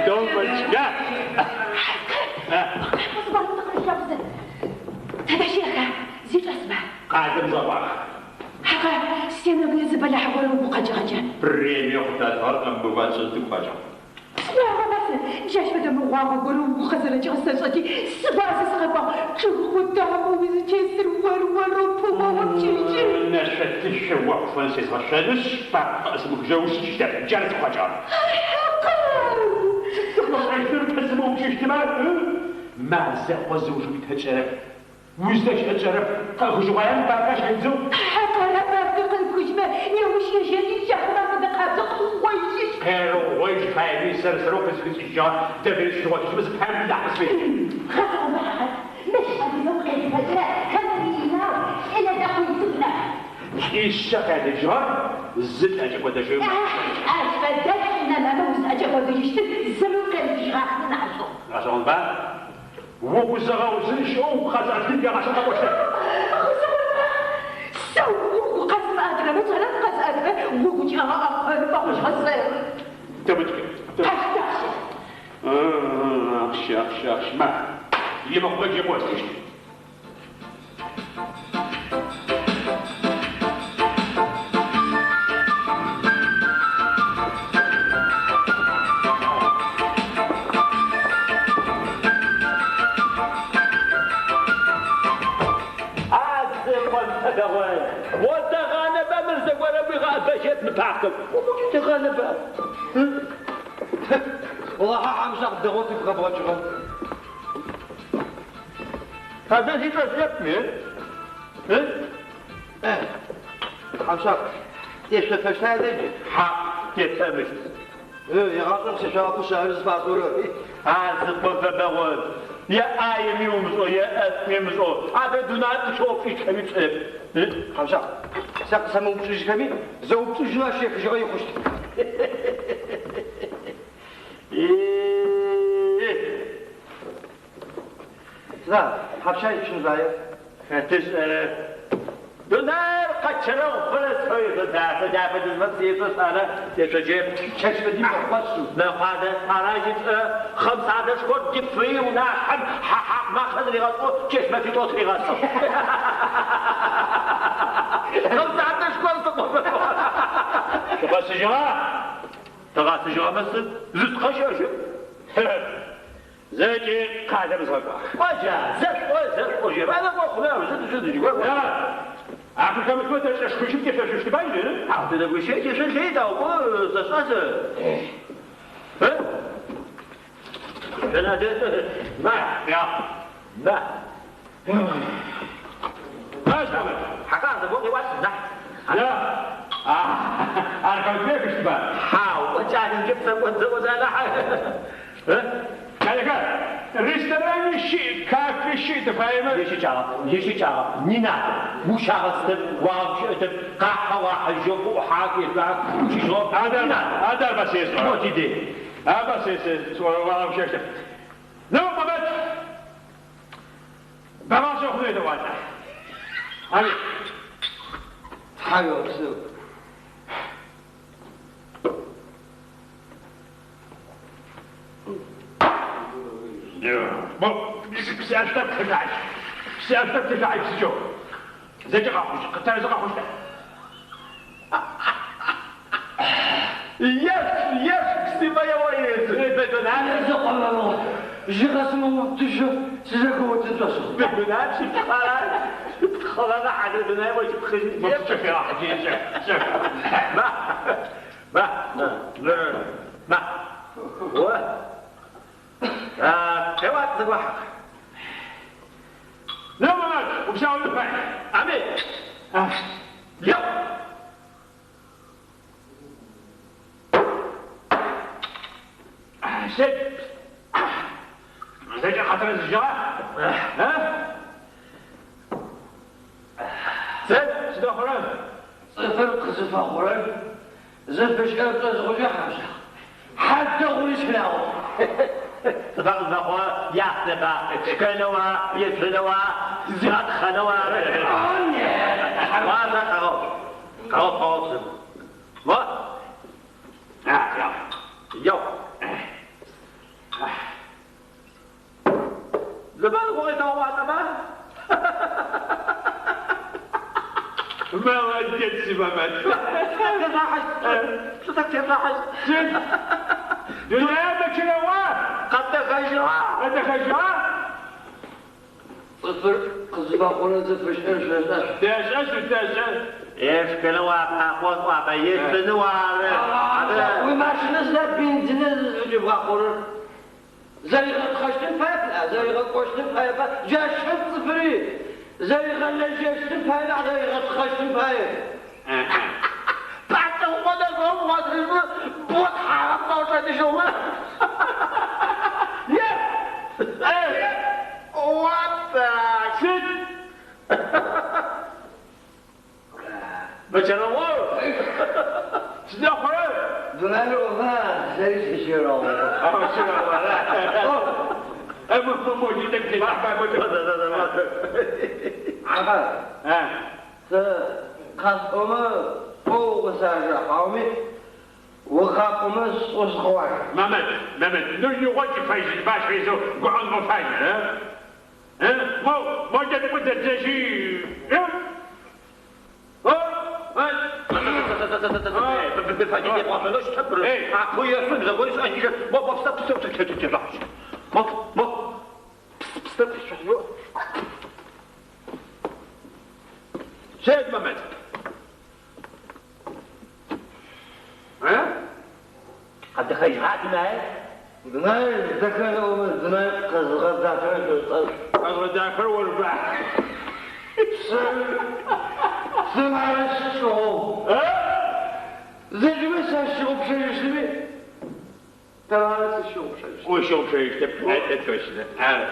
Томочка! Тэдэ щыӏэха? Зи чӏэсба? Къалэм зэӏуах. Хьакъэ, сенэгуе зы бэлахь горэ угу къэкӏыгъэкӏэ. Премие къытатыгъэр къэмбыгуа шъэздыгу къэкӏыгъ. Сӏуагъэба сэ, джащ фэдэ мыгъуагъэ горэ угу къызэрэкӏыгъэр сэшӏэти, сыгуазэ сыкъэкӏуагъ, чъыг къутамэу узытесыр ор-орэу пыоупкӏыжьы. Нэшъо-тышъо охъуфэн сезгъэшъонышъ, пакъэ къэсымыхыжьэу сикӏыщтэп, джары сыхъуакӏагъэр. Хьакъар! Сыкъэшӏэщтыр пэсымыупкӏыщтымэ, мазэкъо зыуж уитэкӏэрэп, уздэщыӏэкӏэрэп, къэхыжьыгъуаем бака щедзэу. Хьакъарэ бакэ къэхыжьмэ, неущ ежьэни джахэмэ афэдэ къабзэ къыугъоижьыщт. Къерэугъоижь фаеми, сэр-сэрэу къызыхыкӏыжьыгъэ доверие сигъотыжьмэ зыпаем нахь къысфеджэ. Гъэшӏэгъонба, Хьакъар, мыщ фэдизэу къезыфэкӏырэ хэмыфиинау лӏы нэдэхъуитӏу нахь. Лӏишъэ къялыжьыгъэр зы лӏэкӏэкӏодэжьы. Ащ фэдэлӏ нэмэмэ узӏэкӏэкӏодыжьыщтыр зыми укъемытыжьыгъахэмэ нахьышӏугъ. Гъэшӏэгъонба? Угу зыгъэузын щыӏэу угу къэзыӏэтын егъашӏэм къэкӏощтэп. Гъэшӏэгъонба? Сэ угу къэзымыӏэтырэмэ сэрэп къэзыӏэтырэр, угукӏэ ӏэпыӏэгъу сэры. Тэмытхэ. Къаштэ ахъщэ. Ахъщэ, ахъщэ, ахъщ. Ма, имыхъумэ джы къыостыщт. Одэгъанэба мыр зэгорэм уигъэӏэбэжьэт мы пакъым. Умыкӏытыгъэнэба? Олахьэ Хьамшъакъ дэгъоу сыгу къэбгъэкӏыгъэ. Адэ зи чӏэсырэп ми? Хьамшъакъ, тешъофэщта дэджи? Хьа, тешъомыщт. Егъашӏэм сешъуагъэпышъ ары зыфасӏорэр. Ар зыкъо фэбэгъон. Е ӏаеми умышӏэу, е ӏэшӏуми умышӏэу, адэ дунаим къыщыопшӏыщтхэми пшӏэрэп. Хьамшъакъ, сэ къысэмыупчӏыжьхэми, зэупчӏыжьынэу ащ ехыжьыгъэ икъущт. Сыда, тхьапша ипщын фаер? Хэты ышӏэрэр? Дунаир къэчэрэгъу фэрэ сфэуешъо дахэ дызмэ сешъо сӏарэ сешъоджэп. Чэщ фэди мэхъуэщу. Мэхъуадэ сӏаражьи лӏы, хъэмсадэшхор дифыи унашъхьэм хьэ-хьакъ макъэ зыригъэшӏэу чэщ мэфитӏо тыригъэсыгъ. Хъэмсадэшхор сыкъофэ. Тыгъэсыжьыгъа? Тыгъэсыжьыгъэмэ сыд? Зытхъэщэжьы. Зэкӏи къалэм згъэкӏуагъ. Кӏоджа, зэшӏо, зэшӏожьы. Ана кӏохъумэ, зы. Ахэр хэмылъмэ тэ лӏышхыжьым тешъошъущтыба иджы? Хьау, тыдэгущыӏэ тешъолъей, таукӏо, сэшӏа сэ. Ма, Я. ма. Ащ, Хьакъар, зэгорэм къеуалӏ, нахь. Я. Ар хэмылъмэ ехыщтыба? Хьау, кӏалэмкӏэ псэкӏод зэӏозэ нахь. Кӏалэхэр, ресторани щыӏ, кафе щыӏ тыфаемэ. Ищыкӏагъэп, ищыкӏагъэп. Нина, ущагъэстэп, уагъэпщыӏэтэп, къахьэ уахьыжьэу, къыӏухьах, ешъуах, ущыщыгъэп. Адар, Нина, адар басесӏо. Вот иди. Аба сесӏо, Ну, Мамет, бэгъашӏэ хъунэу едэуалӏэ. Ами. Тхьауегъэпсэу. Бо, псэшъутэп тышъуач. Псэшъутэп тышъуач сыкӏэу. Зэкӏэ къэхъущт, къытэзы къэхъущт. Ешх, ешх, симоеоез. Бэдунам, Зыкъомэмыгъо, жьы къэсымыгъотыжьэу сызэхэотын шӏошӏыгъ. бэдунам щыпхъэрар, щыпхъэрар хьадэ дунаим ощыпхъыжьын. Ма, ма, ма, ма. О. Къеуат зэгуахьэх. Ну, Мамет, упсэу пай. Ами. Еу. Сыд? Зэкӏэ къэтрэзыжьыгъа? А? Сыд? Сыда хъурэр? Цӏыфыр къызыфэхъурэр зыфыщыӏэр шӏозгъужьы Хьамшъакъ. Хьадэгъури щынагъо. Цӏыфа къызфэхъугъэ яснэба, шкэнэуа, ешъонэуа, зигъэтхъэнэуа. Уазэ къэгъэу. Къэгъэу, къэгъэу сыд. Мо. А, Еу. Зэбан къугъэтэгъуалӏэба? Молодец, Мамет. Сыд? Дунаир мэчэрэгъуа? Къэдэхэжьыгъа? Къэдэхэжьыгъа? Цӏыфыр къызыфэхъурэ зыфыщыӏэр шъошӏа? Тэшӏэ, шъутэшӏэ. Ешхэнэу апакъо сӏуапэ, ешъонэу ары. Уимашинэ сыда бензинэ зыфыкӏэбгъахъорэр? Зэригъэтхъэщтым паеп, зэригъэкӏощтым паеп, джащ фэд цӏыфыри зэригъэлэжьэщтым пае нахь зэригъэтхъэщтым пае. Вот так! Сыд? Бэчэрэгъу! Сыда хъурэр? Дунаир ӏофа сэри сыщэрэгъу. Хьакъар, сэ къасӏомэ боу укъысажэ, хьауми укъапӏомэ сшӏошъхъуай. Мамэт, Мамэт, ну игъо кӏыфэжьын баш фезэу гуӏэн ӏофай, э? Э? Мо, мо тӏэкӏу дэдзэжьи, э? О, Сед, Мамэт. Э? Къэдэхэжьыгъа дунаир? Дунаир дэхэ ӏомэ дунаир къэзыгъэдахэрэр шъошӏа? Къэзгъэдахэр орба. Сэ мары сшӏыгъэу. Э? Зэкӏэмэ сащыгъупшэжьыщтми, Тэмарэ сыщыгъупшэжьыщт. Ущыгъупшэжьыщтэп, это точно. Ары.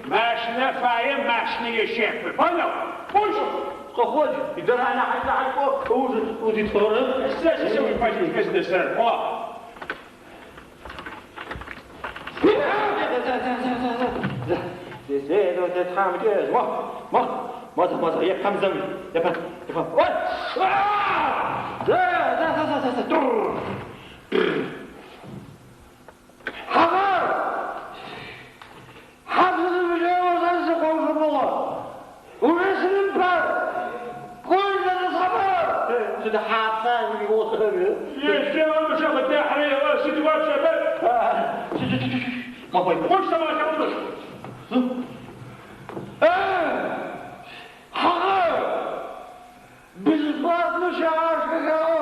Машинэ фае, машинэ ещэфы. Понял? Пуш! Сэ сэ уи политикэ зыдэсэр. О! Хьакъар! Хьапсым мыжьэу сыкъоушъомыгъо. Урысыным пар! Кӏой зэдэсхьапар! Ещэф, мышэ къыдэхьри, сыд уапщэфэ? Пуш сэмэ Хьакъар! Бесплатно щагъашхэхэу!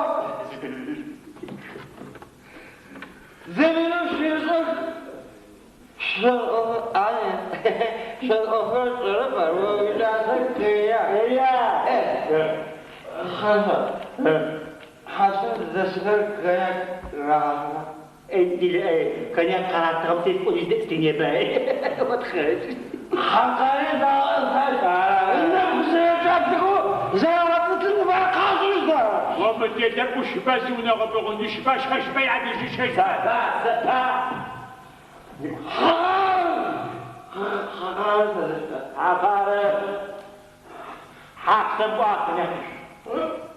Зэмыным щешӏэх! Шъо ӏофыр шӏэрэп ар, о уикӏасэр кея. Хьасэ, хьапсым зыдэсхэр коньяк рагъашъоха? Хьакъари дагъэхэр! Нэху зэрэкӏаплъэхэу зэрагъэтӏылъын фае къашӏыщта? О мыделэр ӏушба, зиунэгъо бэгъонышба, шхэшба, ядыжьыщэщба. Хьакъар! Хьакъар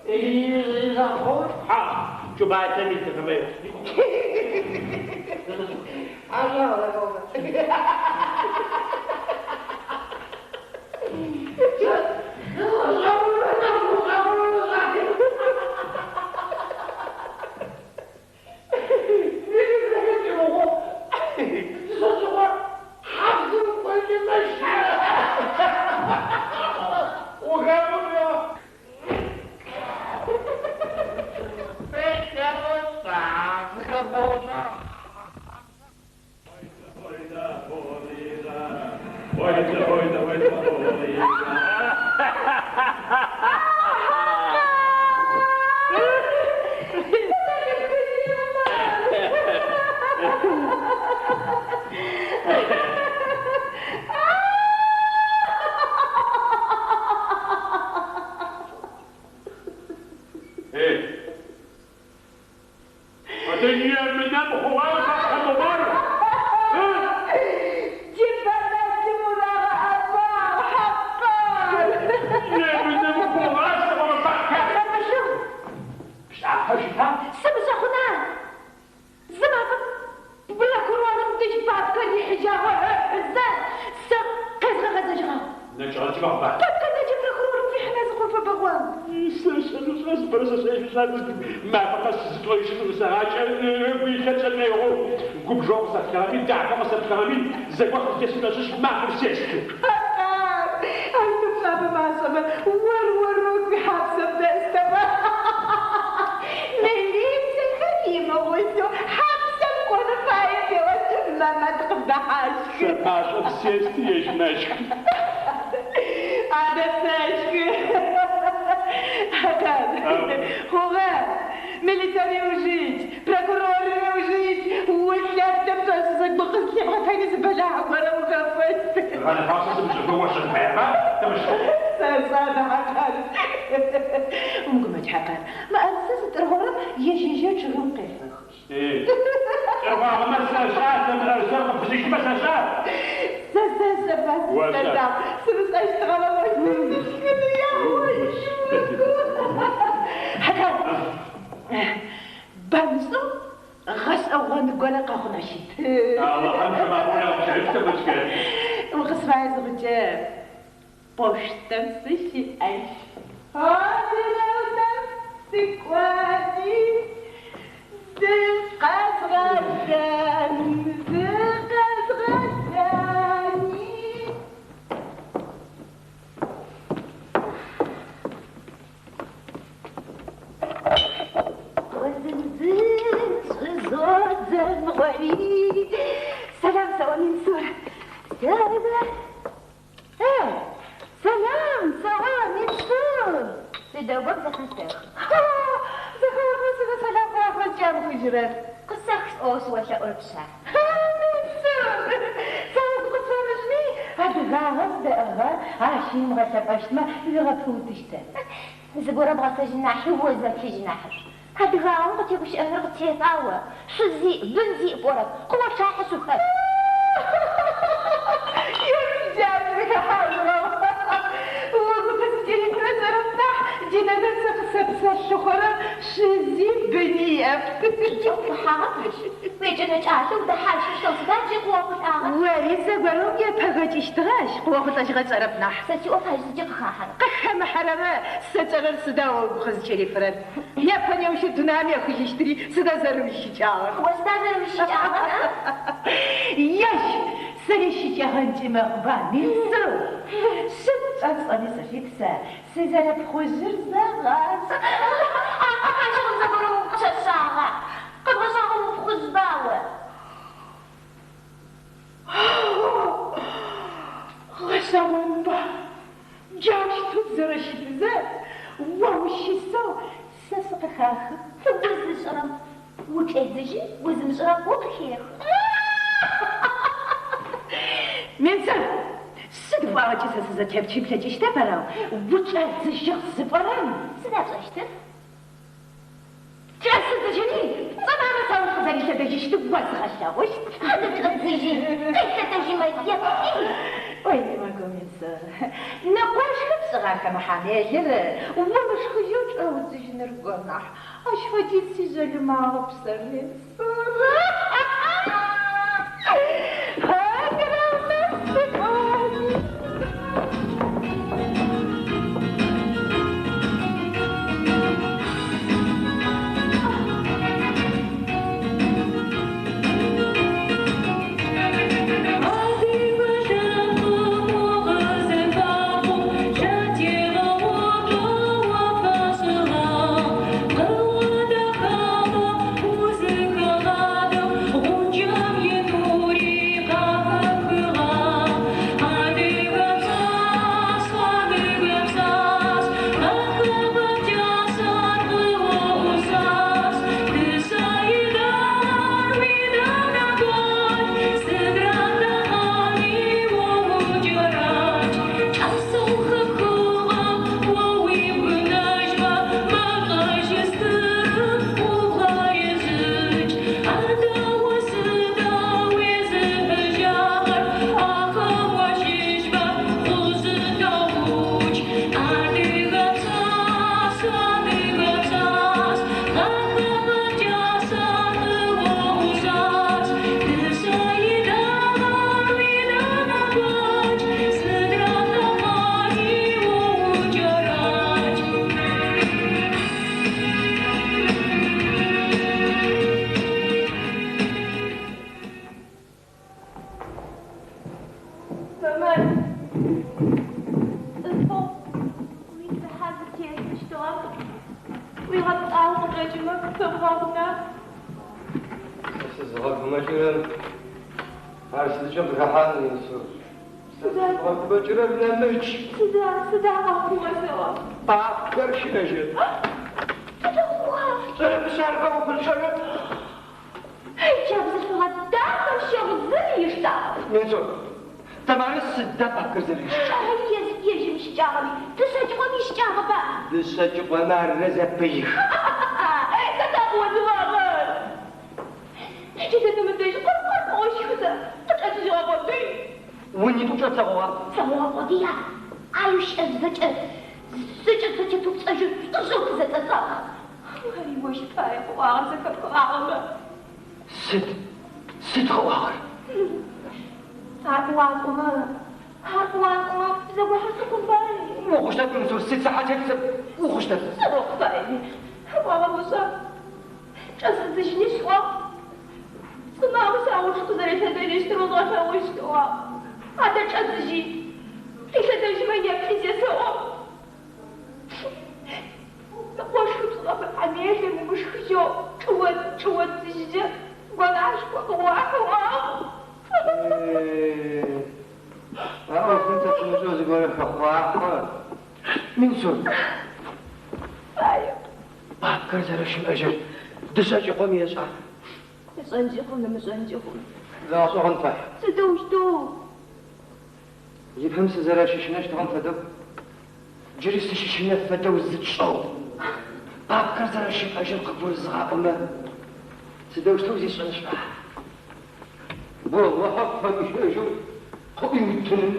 Изакъо? 我看不了。我的 къычӏэкӏымэ, къыфэбгъэгъуна? Сэ сызыгъэгумэкӏырэр ар сыдкӏэ къыхэхьан, Минсур. Сэ сызыгъэгумэкӏырэр нэмыкӏ. Сыда, сыда къэхъугъэр сэӏо? Папкэр щыӏэжьэп. Сыда хъугъа? Сшӏэрэпышъ арба ухъуншӏэрэп. Джа бзылъфыгъэ дахэм щыгъ зыми ыштагъэп. Минсур, Тэмарэ сыда папкэр зэрищыкӏагъэр? Ежь-ежьым ищыкӏагъэми, Дышъэкӏыкъом ищыкӏагъэба? Дышъэкӏыкъомэ арырэ зэпыих. Хэта къыозыӏуагъэр? Джыдэдэм ыдэжь къыр-къыр ыӏоу щхызэ, къычӏэкӏыжьыгъэ къодый. Унитӏукӏэ плъэгъугъа? Слъэгъугъэ къодыя? ӏаеу щыӏэр зэкӏэ, зэкӏэ зэтетыупцӏэжьэу шӏужъэу тызэцӏэцӏагъ. Ари ощ пае къыӏуагъэр зэхэпхыгъагъэмэ. Сыд, сыд къыӏуагъэр? Ар къыуасӏомэ, ар къыуасӏомэ, зэгохьэ сыхъунба? Ухъущтэп, Минсур, сицыхьэ телъ сэ, ухъущтэп. Сырэхъу фаеми, ыӏуагъэр ошӏа? Чӏэсыдзыжьыни сӏуагъ. Цӏынагъэу сауж къызэрелъэдэжьыщтыр озгъэлъэгъущт, ыӏуагъ. Адэ чӏэдзыжьи, къилъэдэжьымэ еплъи зесэӏом. Ныкъошхыпцӏыгъэ хьамелыр умышхыжьэу чӏыод, чӏыодзыжьызэ, гонахьышхо къыуахь, ыӏуагъ. А ӏофым тэ тымышӏэу зыгорэ хэхъуахьы. Минсур. Фаеп. Папкэр зэрэщымыӏэжьыр Дышъэкӏыкъом ешӏа? Ышӏэнкӏи хъун, ымышӏэнкӏи хъун. Зэгъэшӏэгъэн фай. Сыдэущтэу? Ипэм сызэрэщыщынэщтыгъэм фэдэу, джыри сыщыщынэ фэдэу зытшӏэу, папкэр зэрэщымыӏэжьыр къыгурызгъаӏомэ, сыдэущтэу зишӏэн шӏуа? Олахьэ фэмыщыӏэжьэу къыӏуиутыным.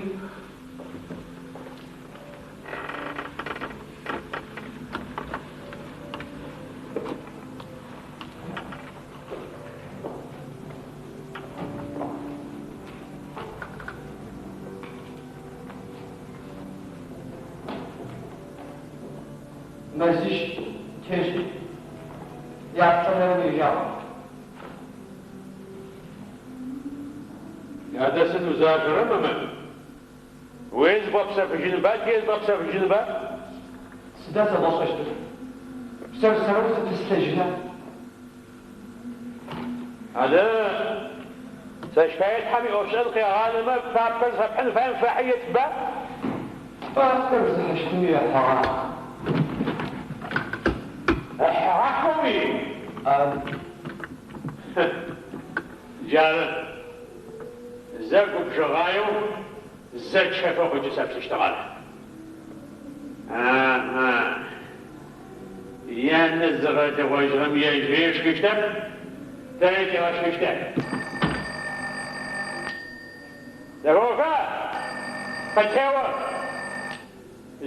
Мэзищ тешӏи, яплӏэнэрэм ежьагъ. Адэ сыд узажэрэр, Мэмэт? Уе зыбгъэпсэфыжьынба, те зыдгъэпсэфыжьынба? Сыда сэбгъэшӏэщтыр? Сэр-сэрэу зыпыслъэжьына? Адэ, сэщ пае Тхьэм иӏофшӏэн къегъанэмэ, папкэр зыфэпхьын фаем фахьи етба? Папкэр зыхьыщтыми ыхьыгъах. Ыхьыгъахэуи? Ары. Джары, зэ губжыгъаеу, зэ чэфэу къыкӏысэплъыщтыгъэр. Аха, янэ зыгъэлыгъожьыгъэм ежьыри ышхыщтэп, тэри тигъэшхыщтэп. Зэхэоха? Къытео!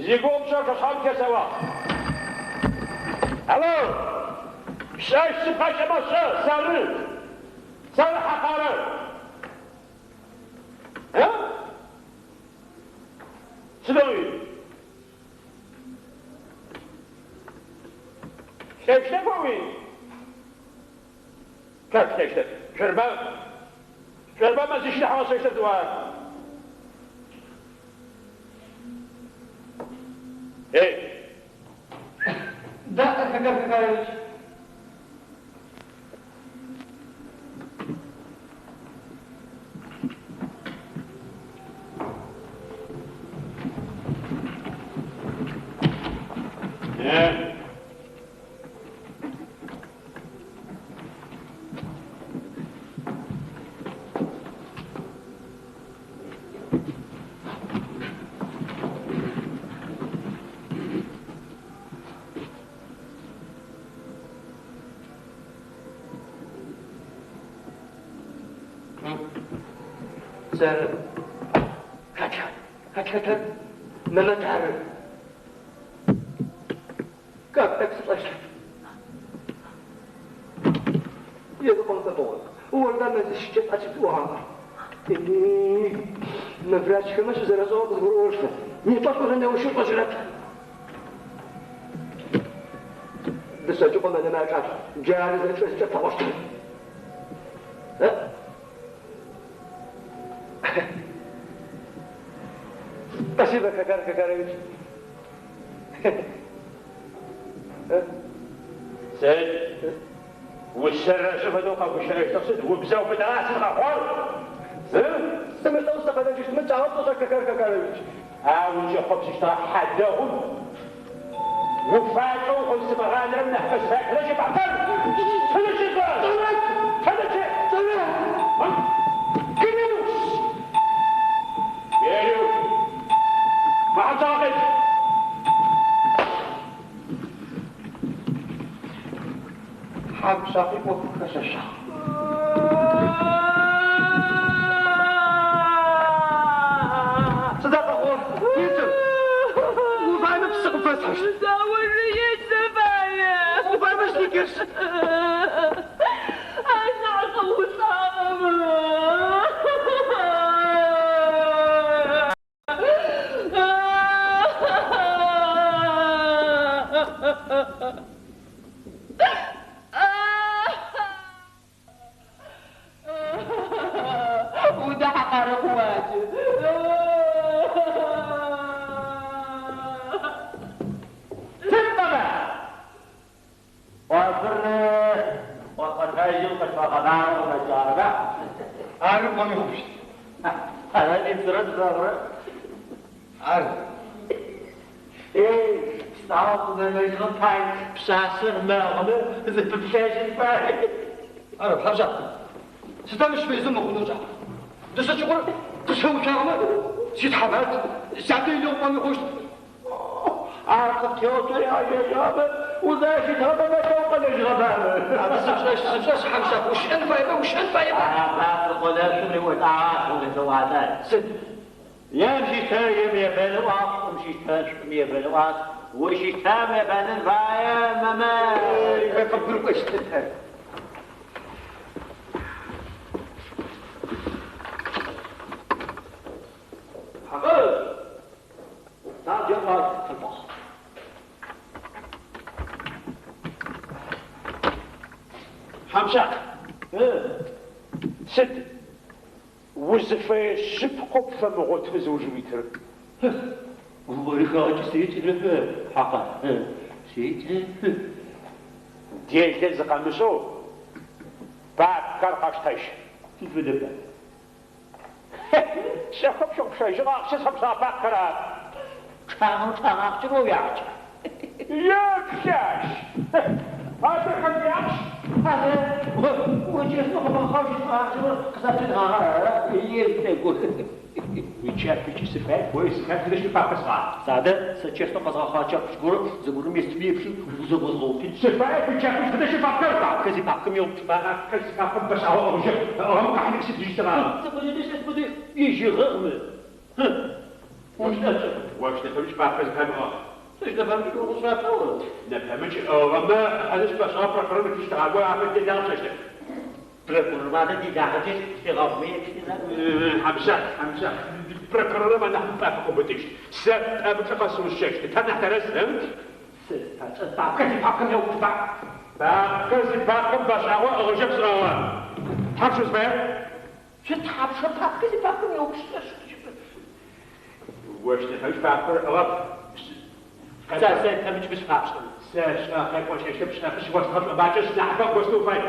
Зигугъу пшӏэу пчъэшъхьаӏум тесэӏуагъ. Алло! Пшӏэщт сыпхъашэмэ шӏэ, сэры! Сэры Хьакъарэр! Ы? Сыдэуи? Лъэщтэп оуи? Как лъэщтэп? Шъорба? Шъорба мэзищ нахь гъэсэщтэп тӏуа? Эй! Да, Хакар Хакарович. Э? Сэры. Хэт, хэт, хэт, Мэмэт ары. Как так сылӏэщтэп? Едыкъом фэбгъот. Орба мэзищкӏэ сӏэкӏэзыӏогъагъэр. Мы врачхэмэ шъузэрэшӏыгъэр къызгурыӏощтэп. Непэ шӏурэ неущы шӏожьырэп. Дышъэкӏыкъом ынэмэ ачӏалъ. Джары зэкӏэ зыкӏэплъэгъощтыр. Спасибо, Хакар Хакарович. Сыд усэрэшӏы фэдэу къэгущыӏэщтыгъ, сыд убзэ убытыгъа сыд къэхъугъэр? Сымышӏэу сыкъэнэжьыщтмэ, кӏагъэм лӏышӏэ Какар Какарович. А укӏэхъопсыщтыгъэ хьадэгъум уфалӏэу къызсымыгъанэрэм нахь къысфэхьрэ щыпӏэхэр! Тэнэ щыпӏэ! Тэнэ щы! Верю! Махьамсакъ! Хьамшъакъи ӏофым хэлъэщагъ. Сыда къэхъугъэр? Исыр! Уфаемэ псы къыпфэсхьыщт. Уфаемэ Сникерс. وده حقرق واجب. تنطبع وفر وقد قد فقدان ومجاربة Ары пӏоми хъущт. هذا الانفراد ظهر Ары. ايه صعب ما يغطي بشاشر ما ببلاش الفاي Ары, Хьамшакъ. Сыда мыщ фэдизэу мыхъунэу кӏагъэр? Дышъэ чӏыгур къысхэуцуагъэмэ, ситхьамат, сятэ илэгъу пӏоми хъущт. عارف تيوتر يا جابر وذا شتها ما توقع لجغبان Ары, сыпшӏэщт, сыпшӏэщт, Хьамшакъ. Ущыӏэн фаеба, ущыӏэн фаеба. Сыд? يمشي تايم يا بلواس ومشي تاشم يا بلواس وشي تام يا بنن فايا ماما къыбгурыӏощт. حقل تعال جوا تطبخ Хьамшакъ! Сыд узыфэе шъыпкъэу пфэмыгъотэу зыуж уитыр? وريخاج سيت حقا سيت Делэ зыкъэмышӏэу бабкэр къэштэжь. تفدب Шъэхъу пщыгъупшэжьыгъэ ахъщэ сфэпшӏыгъэ бабкэр ары. شاغ شاغ شنو يعج Еплъ ащ! Адэхэм япщ! هذا وجه ما خرج قصة يلتقوا Уичапыкӏи сыфай, ой сыфай, тыдэ щыпапэ сыгъа. سادة سچشتو قصة خاچا بشغور زغور ميستمي بشو وزغوزغوتي Сыфай, уичапыкӏи тыдэ щыпапэ сыгъа. كزي باكم يوم Бабкэр зыпапэм бэшӏагъэу ӏыгъыжьыгъ. Ӏыгъым къахьыни сыдыжьыщтыгъа. يجي غغم وش Ощ нэпэмыкӏ бабкэр зыпамыгъэ. ايش نفهم شو غصافه Нэпэмыкӏ ӏыгъымэ ӏэныш бэшӏагъэ прокурорым ытыщтыгъагъо афэ делагъэ пшӏэщтэп. بركور ما دي داخل في غفمي Хьамшакъ, Хьамшакъ, прокурорым анахь пӏапэ къыубытыщт. Сэ пӏэмыкӏэ къэсыущэщт. Тэ нахь тэрэз, كزي باكم يوم Бабкэр зипапэм бэшӏагъэу ӏыгъыжьэп сӏыгъыгъэ. Тхьапш узфаер? شو تحب شو تحب كزي باكم يوم Ощ нэпэмыкӏ бабкэр ӏыгъэп. سا تمج بس فابش Сэ шӏэ къекӏокӏэщтэп, шӏэхы щыгъостыгъэ шӏобакӏэ сынахьыбэ гостэу фай.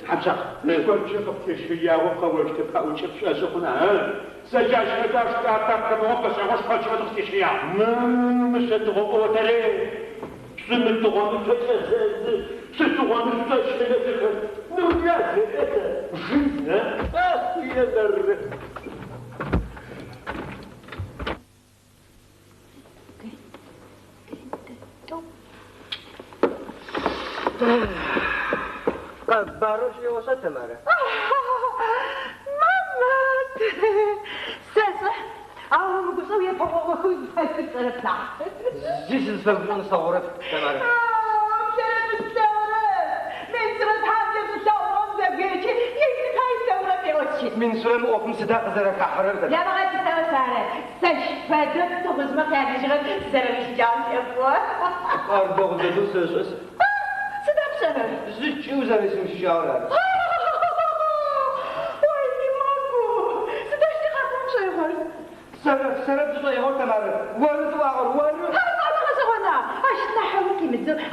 Хьамшакъ, шконкӏэ къыптещхыягъэу къэощтэп, паӏукӏэ пшӏошъы хъуна, Сэ джащ фэдэ папкэмыгъо бэшӏагъэу шконкӏэ фэдэу къыстещхыягъ. مشتغو سمتغو ستغو جنة يا در Къэбарэу щыгъосэ, Тамара. Мамат! Сэшӏэ, ау умыгушӏэу епэгъогъохэу зыфэсыцӏэрэп нахь. Зи сызфэгушӏон слъэгъурэп, Тамара. Пщэрэп слъэгъурэп. Минсурэ тхьамыкӏэ зылъэгъугъэм зэгуечи, ежь зыпай слъэгъурэп еӏощи. Минсурэ мы ӏофым сыда къызэрэхахьэрэр? Ямыгъэкӏытэу сары. Сэщ фэдэу тыгъужъмэ къялыжьыгъэр зэрэмищыкӏагъэм кӏэпӏо. Ар дэгъу дэдэу сэшӏэ сэ. Сыда пшӏэрэр? Зыкӏи узэрэсимыщыкӏагъэр ары. Ой, не могу. Сыда щтыхьапӏэм пшӏэигъор? Сэрэп, сэрэп зышӏоигъор, Тамара. Оры зыӏуагъэр, оры.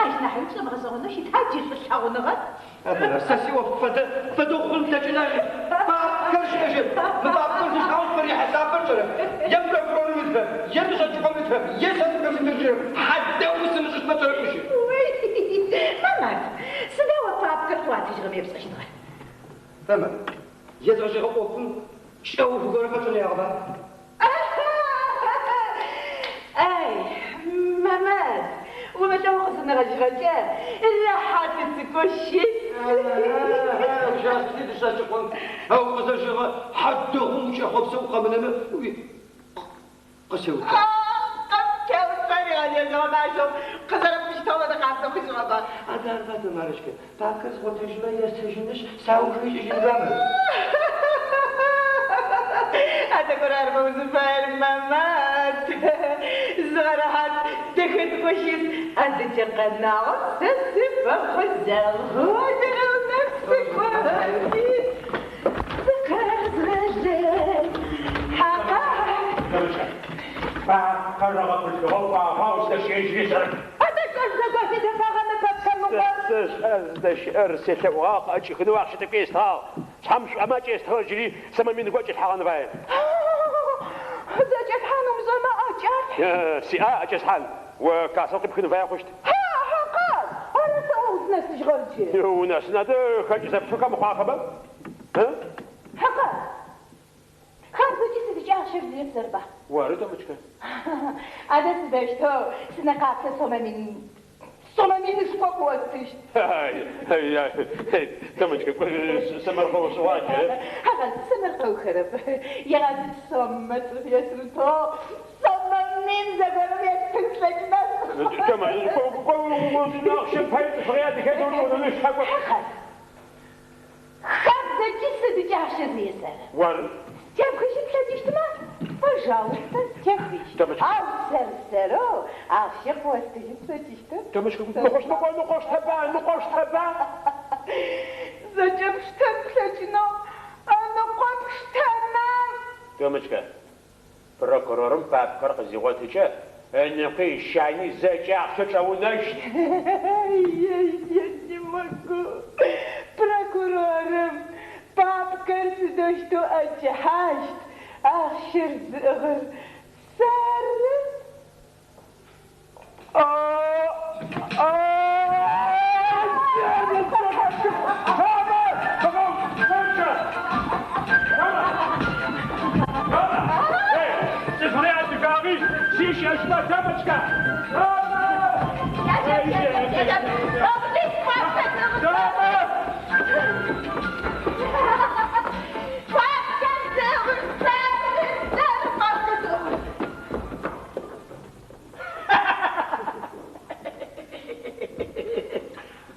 Ащ нахьи пшӏомыгъэшӏэгъонэу щыта джы шӏулъэгъуныгъэр? Сэ сиӏоф фэдэ фэдэу хъун лъэкӏына? Папкэр щыӏэжьэп. Мы папкэр зышӏагъэм фырихьисапыр сшӏэрэп. Е прокурорым ытхэрэп, е дышъэкӏыпӏэм ытхэрэп, е сэ сыхэсытыр сшӏэрэп. Хьадэгъу сымышӏыщтмэ сшӏэрэп мыщ. Уй, Мамат, сыда о папкэр къыуатыжьыгъэм епшӏэщтыгъэр? Мамат, езгъэжьэгъэ ӏофым кӏэух горэ фэшӏыныягъэба? Ай, Мамат, умылӏэу укъызынэгъэжьыгъэкӏэ, рэхьат цӏыкӏоу щыс. Ужасли дышъэкӏыпӏэм, ау къызэжьэгъэ хьадэгъум укӏэхъопсэу укъэмынэмэ, уи къысеута. Къызэрэпщтыгъэ къабзэ хъужьыгъэба? Адэ арба, Тамарочка, папкэр згъотыжьмэ естыжьынышъ, сауж икӏыжьынба мыр? Адэ арба узыфаер, Мамат. Зыгъэрэхьат, дэхэ цӏыкӏоу щыс. Адыкӏэ къэнагъэм сэ сыфэхъузэгъу. Адырэу сыкӏоти, сыкъэзгъэлэн. Хьакъа. Папкэр ыгъэбылъыгъэу кӏуагъэу зыдэщыӏэжьри сшӏэрэп. Адэ зэгуафи дэфагъэ мы папкэ мыгъор. Сэ зыдэщыӏэр селъэӏугъагъ, къыӏэкӏихынэу ахъщэ тӏэкӏу естыгъагъ. Шъхьэм шӏомэ кӏестыгъэр джыри сэмэ мин гоӏэ кӏэлъхьагъэн фае. Зэкӏэлъхьан умышӏэмэ ӏэкӏэлъхь. Сиӏа ӏэкӏэсхьан, о кассэм къипхын фае хъущт. Хьа, хьакъа, ары сэ о узнэсыжьыгъэр джы. Унэсын адэ хэкӏ зэпытхэу хэмыхъуахэба? Хьакъа, хабзэкӏи сыдыкӏэ ахъщэр зиер сэрба? Оры, Томочка. Адэ сыдэщтэу сынэ къаплъэ сомэ мин, сомэ минышхо къыостыщт. Томочка, сэмэркъэу шӏыгъуаджэ. Хьакъа, сэмэркъэухэрэп. Егъэзы сомэ цӏыф есымытэу, сомэ мин зэгорэм естын слъэкӏынэп. Тома, ахъщэм пае цӏыфыгъэ ядыхэтэу шъхьакӏо. Хьакъа, хабзэкӏи сыдыкӏэ ахъщэ зиер сэры. Оры. Стехыжьын плъэкӏыщтмэ, пожалуйста, стехыжь. Томочка. Ау сэр-сэрэу ахъщэ къыостыжьын слъэкӏыщтэп. Томочка, ныкъоштэба, ныкъоштэба, ныкъоштэба. Зэкӏэ пштэн плъэкӏынэу, ыныкъо пштэмэ. Томочка, прокурорым папкэр къызигъотыкӏэ, ыныкъуи щани зэкӏэ ахъщэ чӏэунэщт. Я не могу. Прокурорым папкэр сыдэущтэу ӏэкӏыхьащт, ахъщэр зыӏыгъыр сэры. Папкэр зыӏыгъыр сэры, сэры папкэр зыӏыгъыр.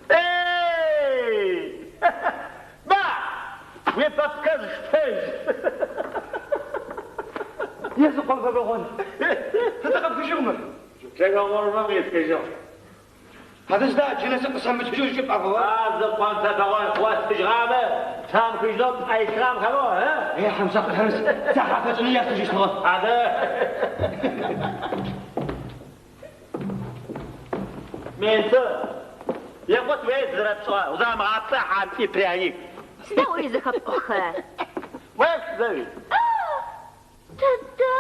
Эй! Ба! Уипапкэ зыштэжь! Езыкъом фэбэгъон. Тыдэ къэпхыжьыгъ мыр? Лъэгъормэ къисхыжьыгъ. Адэ сыда джы нэсы къысэмытыжьэу зыкӏэпӏагъэба? А зыкъом фэбэгъон къыостыжьыгъамэ, трамхыжьынэу пӏэ илъыгъэм хэлъэу, ы? Е, Хьамзэ къыхэрыс, цахьафэкӏыни ястыжьыщтыгъэ. Адэ. Менты, екъот уей зырэпшӏыгъэ, узамыгъапцӏэ хьамти пряник. Сыда ори зэхэпӏохэрэр? Уеплъ зэуи. Тэдэ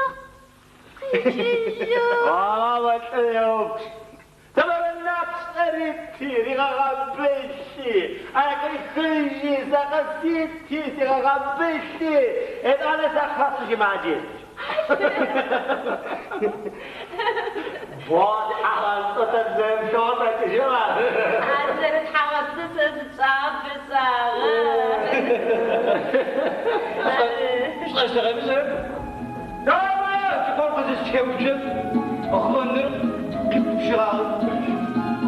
къикӏыжьыгъ. Ала лӏы еупчӏ. Тэмэрэ напшӏэрити, ригъэгъэбылъи, акъихыжьи, сэ къысити, сигъэгъэбылъи, етӏанэ сэ къэсыжьымаджи. Бо тхьагъэпцӏы тэ зэмылъэгъу къэкӏыжьыгъа? Ар зэрэтхьагъэпцӏы сэ сычӏагъэ бэшӏагъэ. Шӏэщтыгъэми сэрэп. Чӏыпӏэм къызыстеуцом, гъыныр къипӏупщыгъагъ.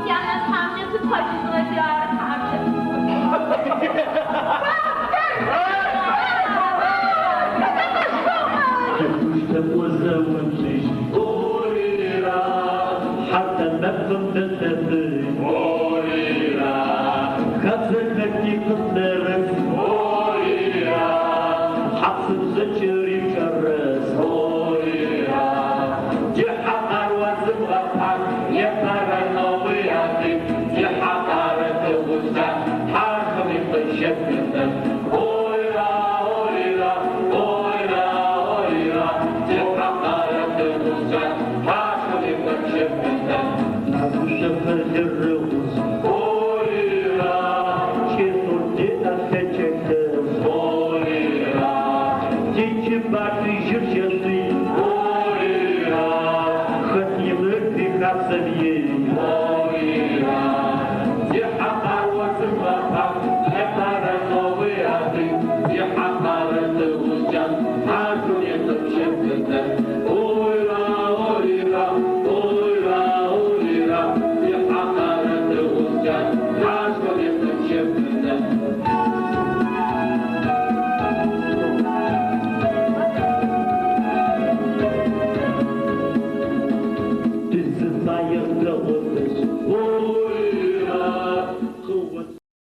Сянэ тхьамыкӏэ сыпхъэжьыгъэти ары тхьамыкӏэ. حتى المبقى تتفل خبزة قطرس حبس زجري مشرس جحا قروز بغفحك يا قرا الأبيض. Хэт имыди хабзэм ей. Ойра, Зихьэкъарэ цӏыфэпа, Хьэкъарэ новый ады, Зихьэкъарэ тыгъужъджан, Хьажъу етӏупщэпытэ. Ойра, ойра, ойра, ойра, Зихьэкъарэ тыгъужъджан, Хьажъу етӏупщэпытэ. Тызыфаер дэгъотэшъ.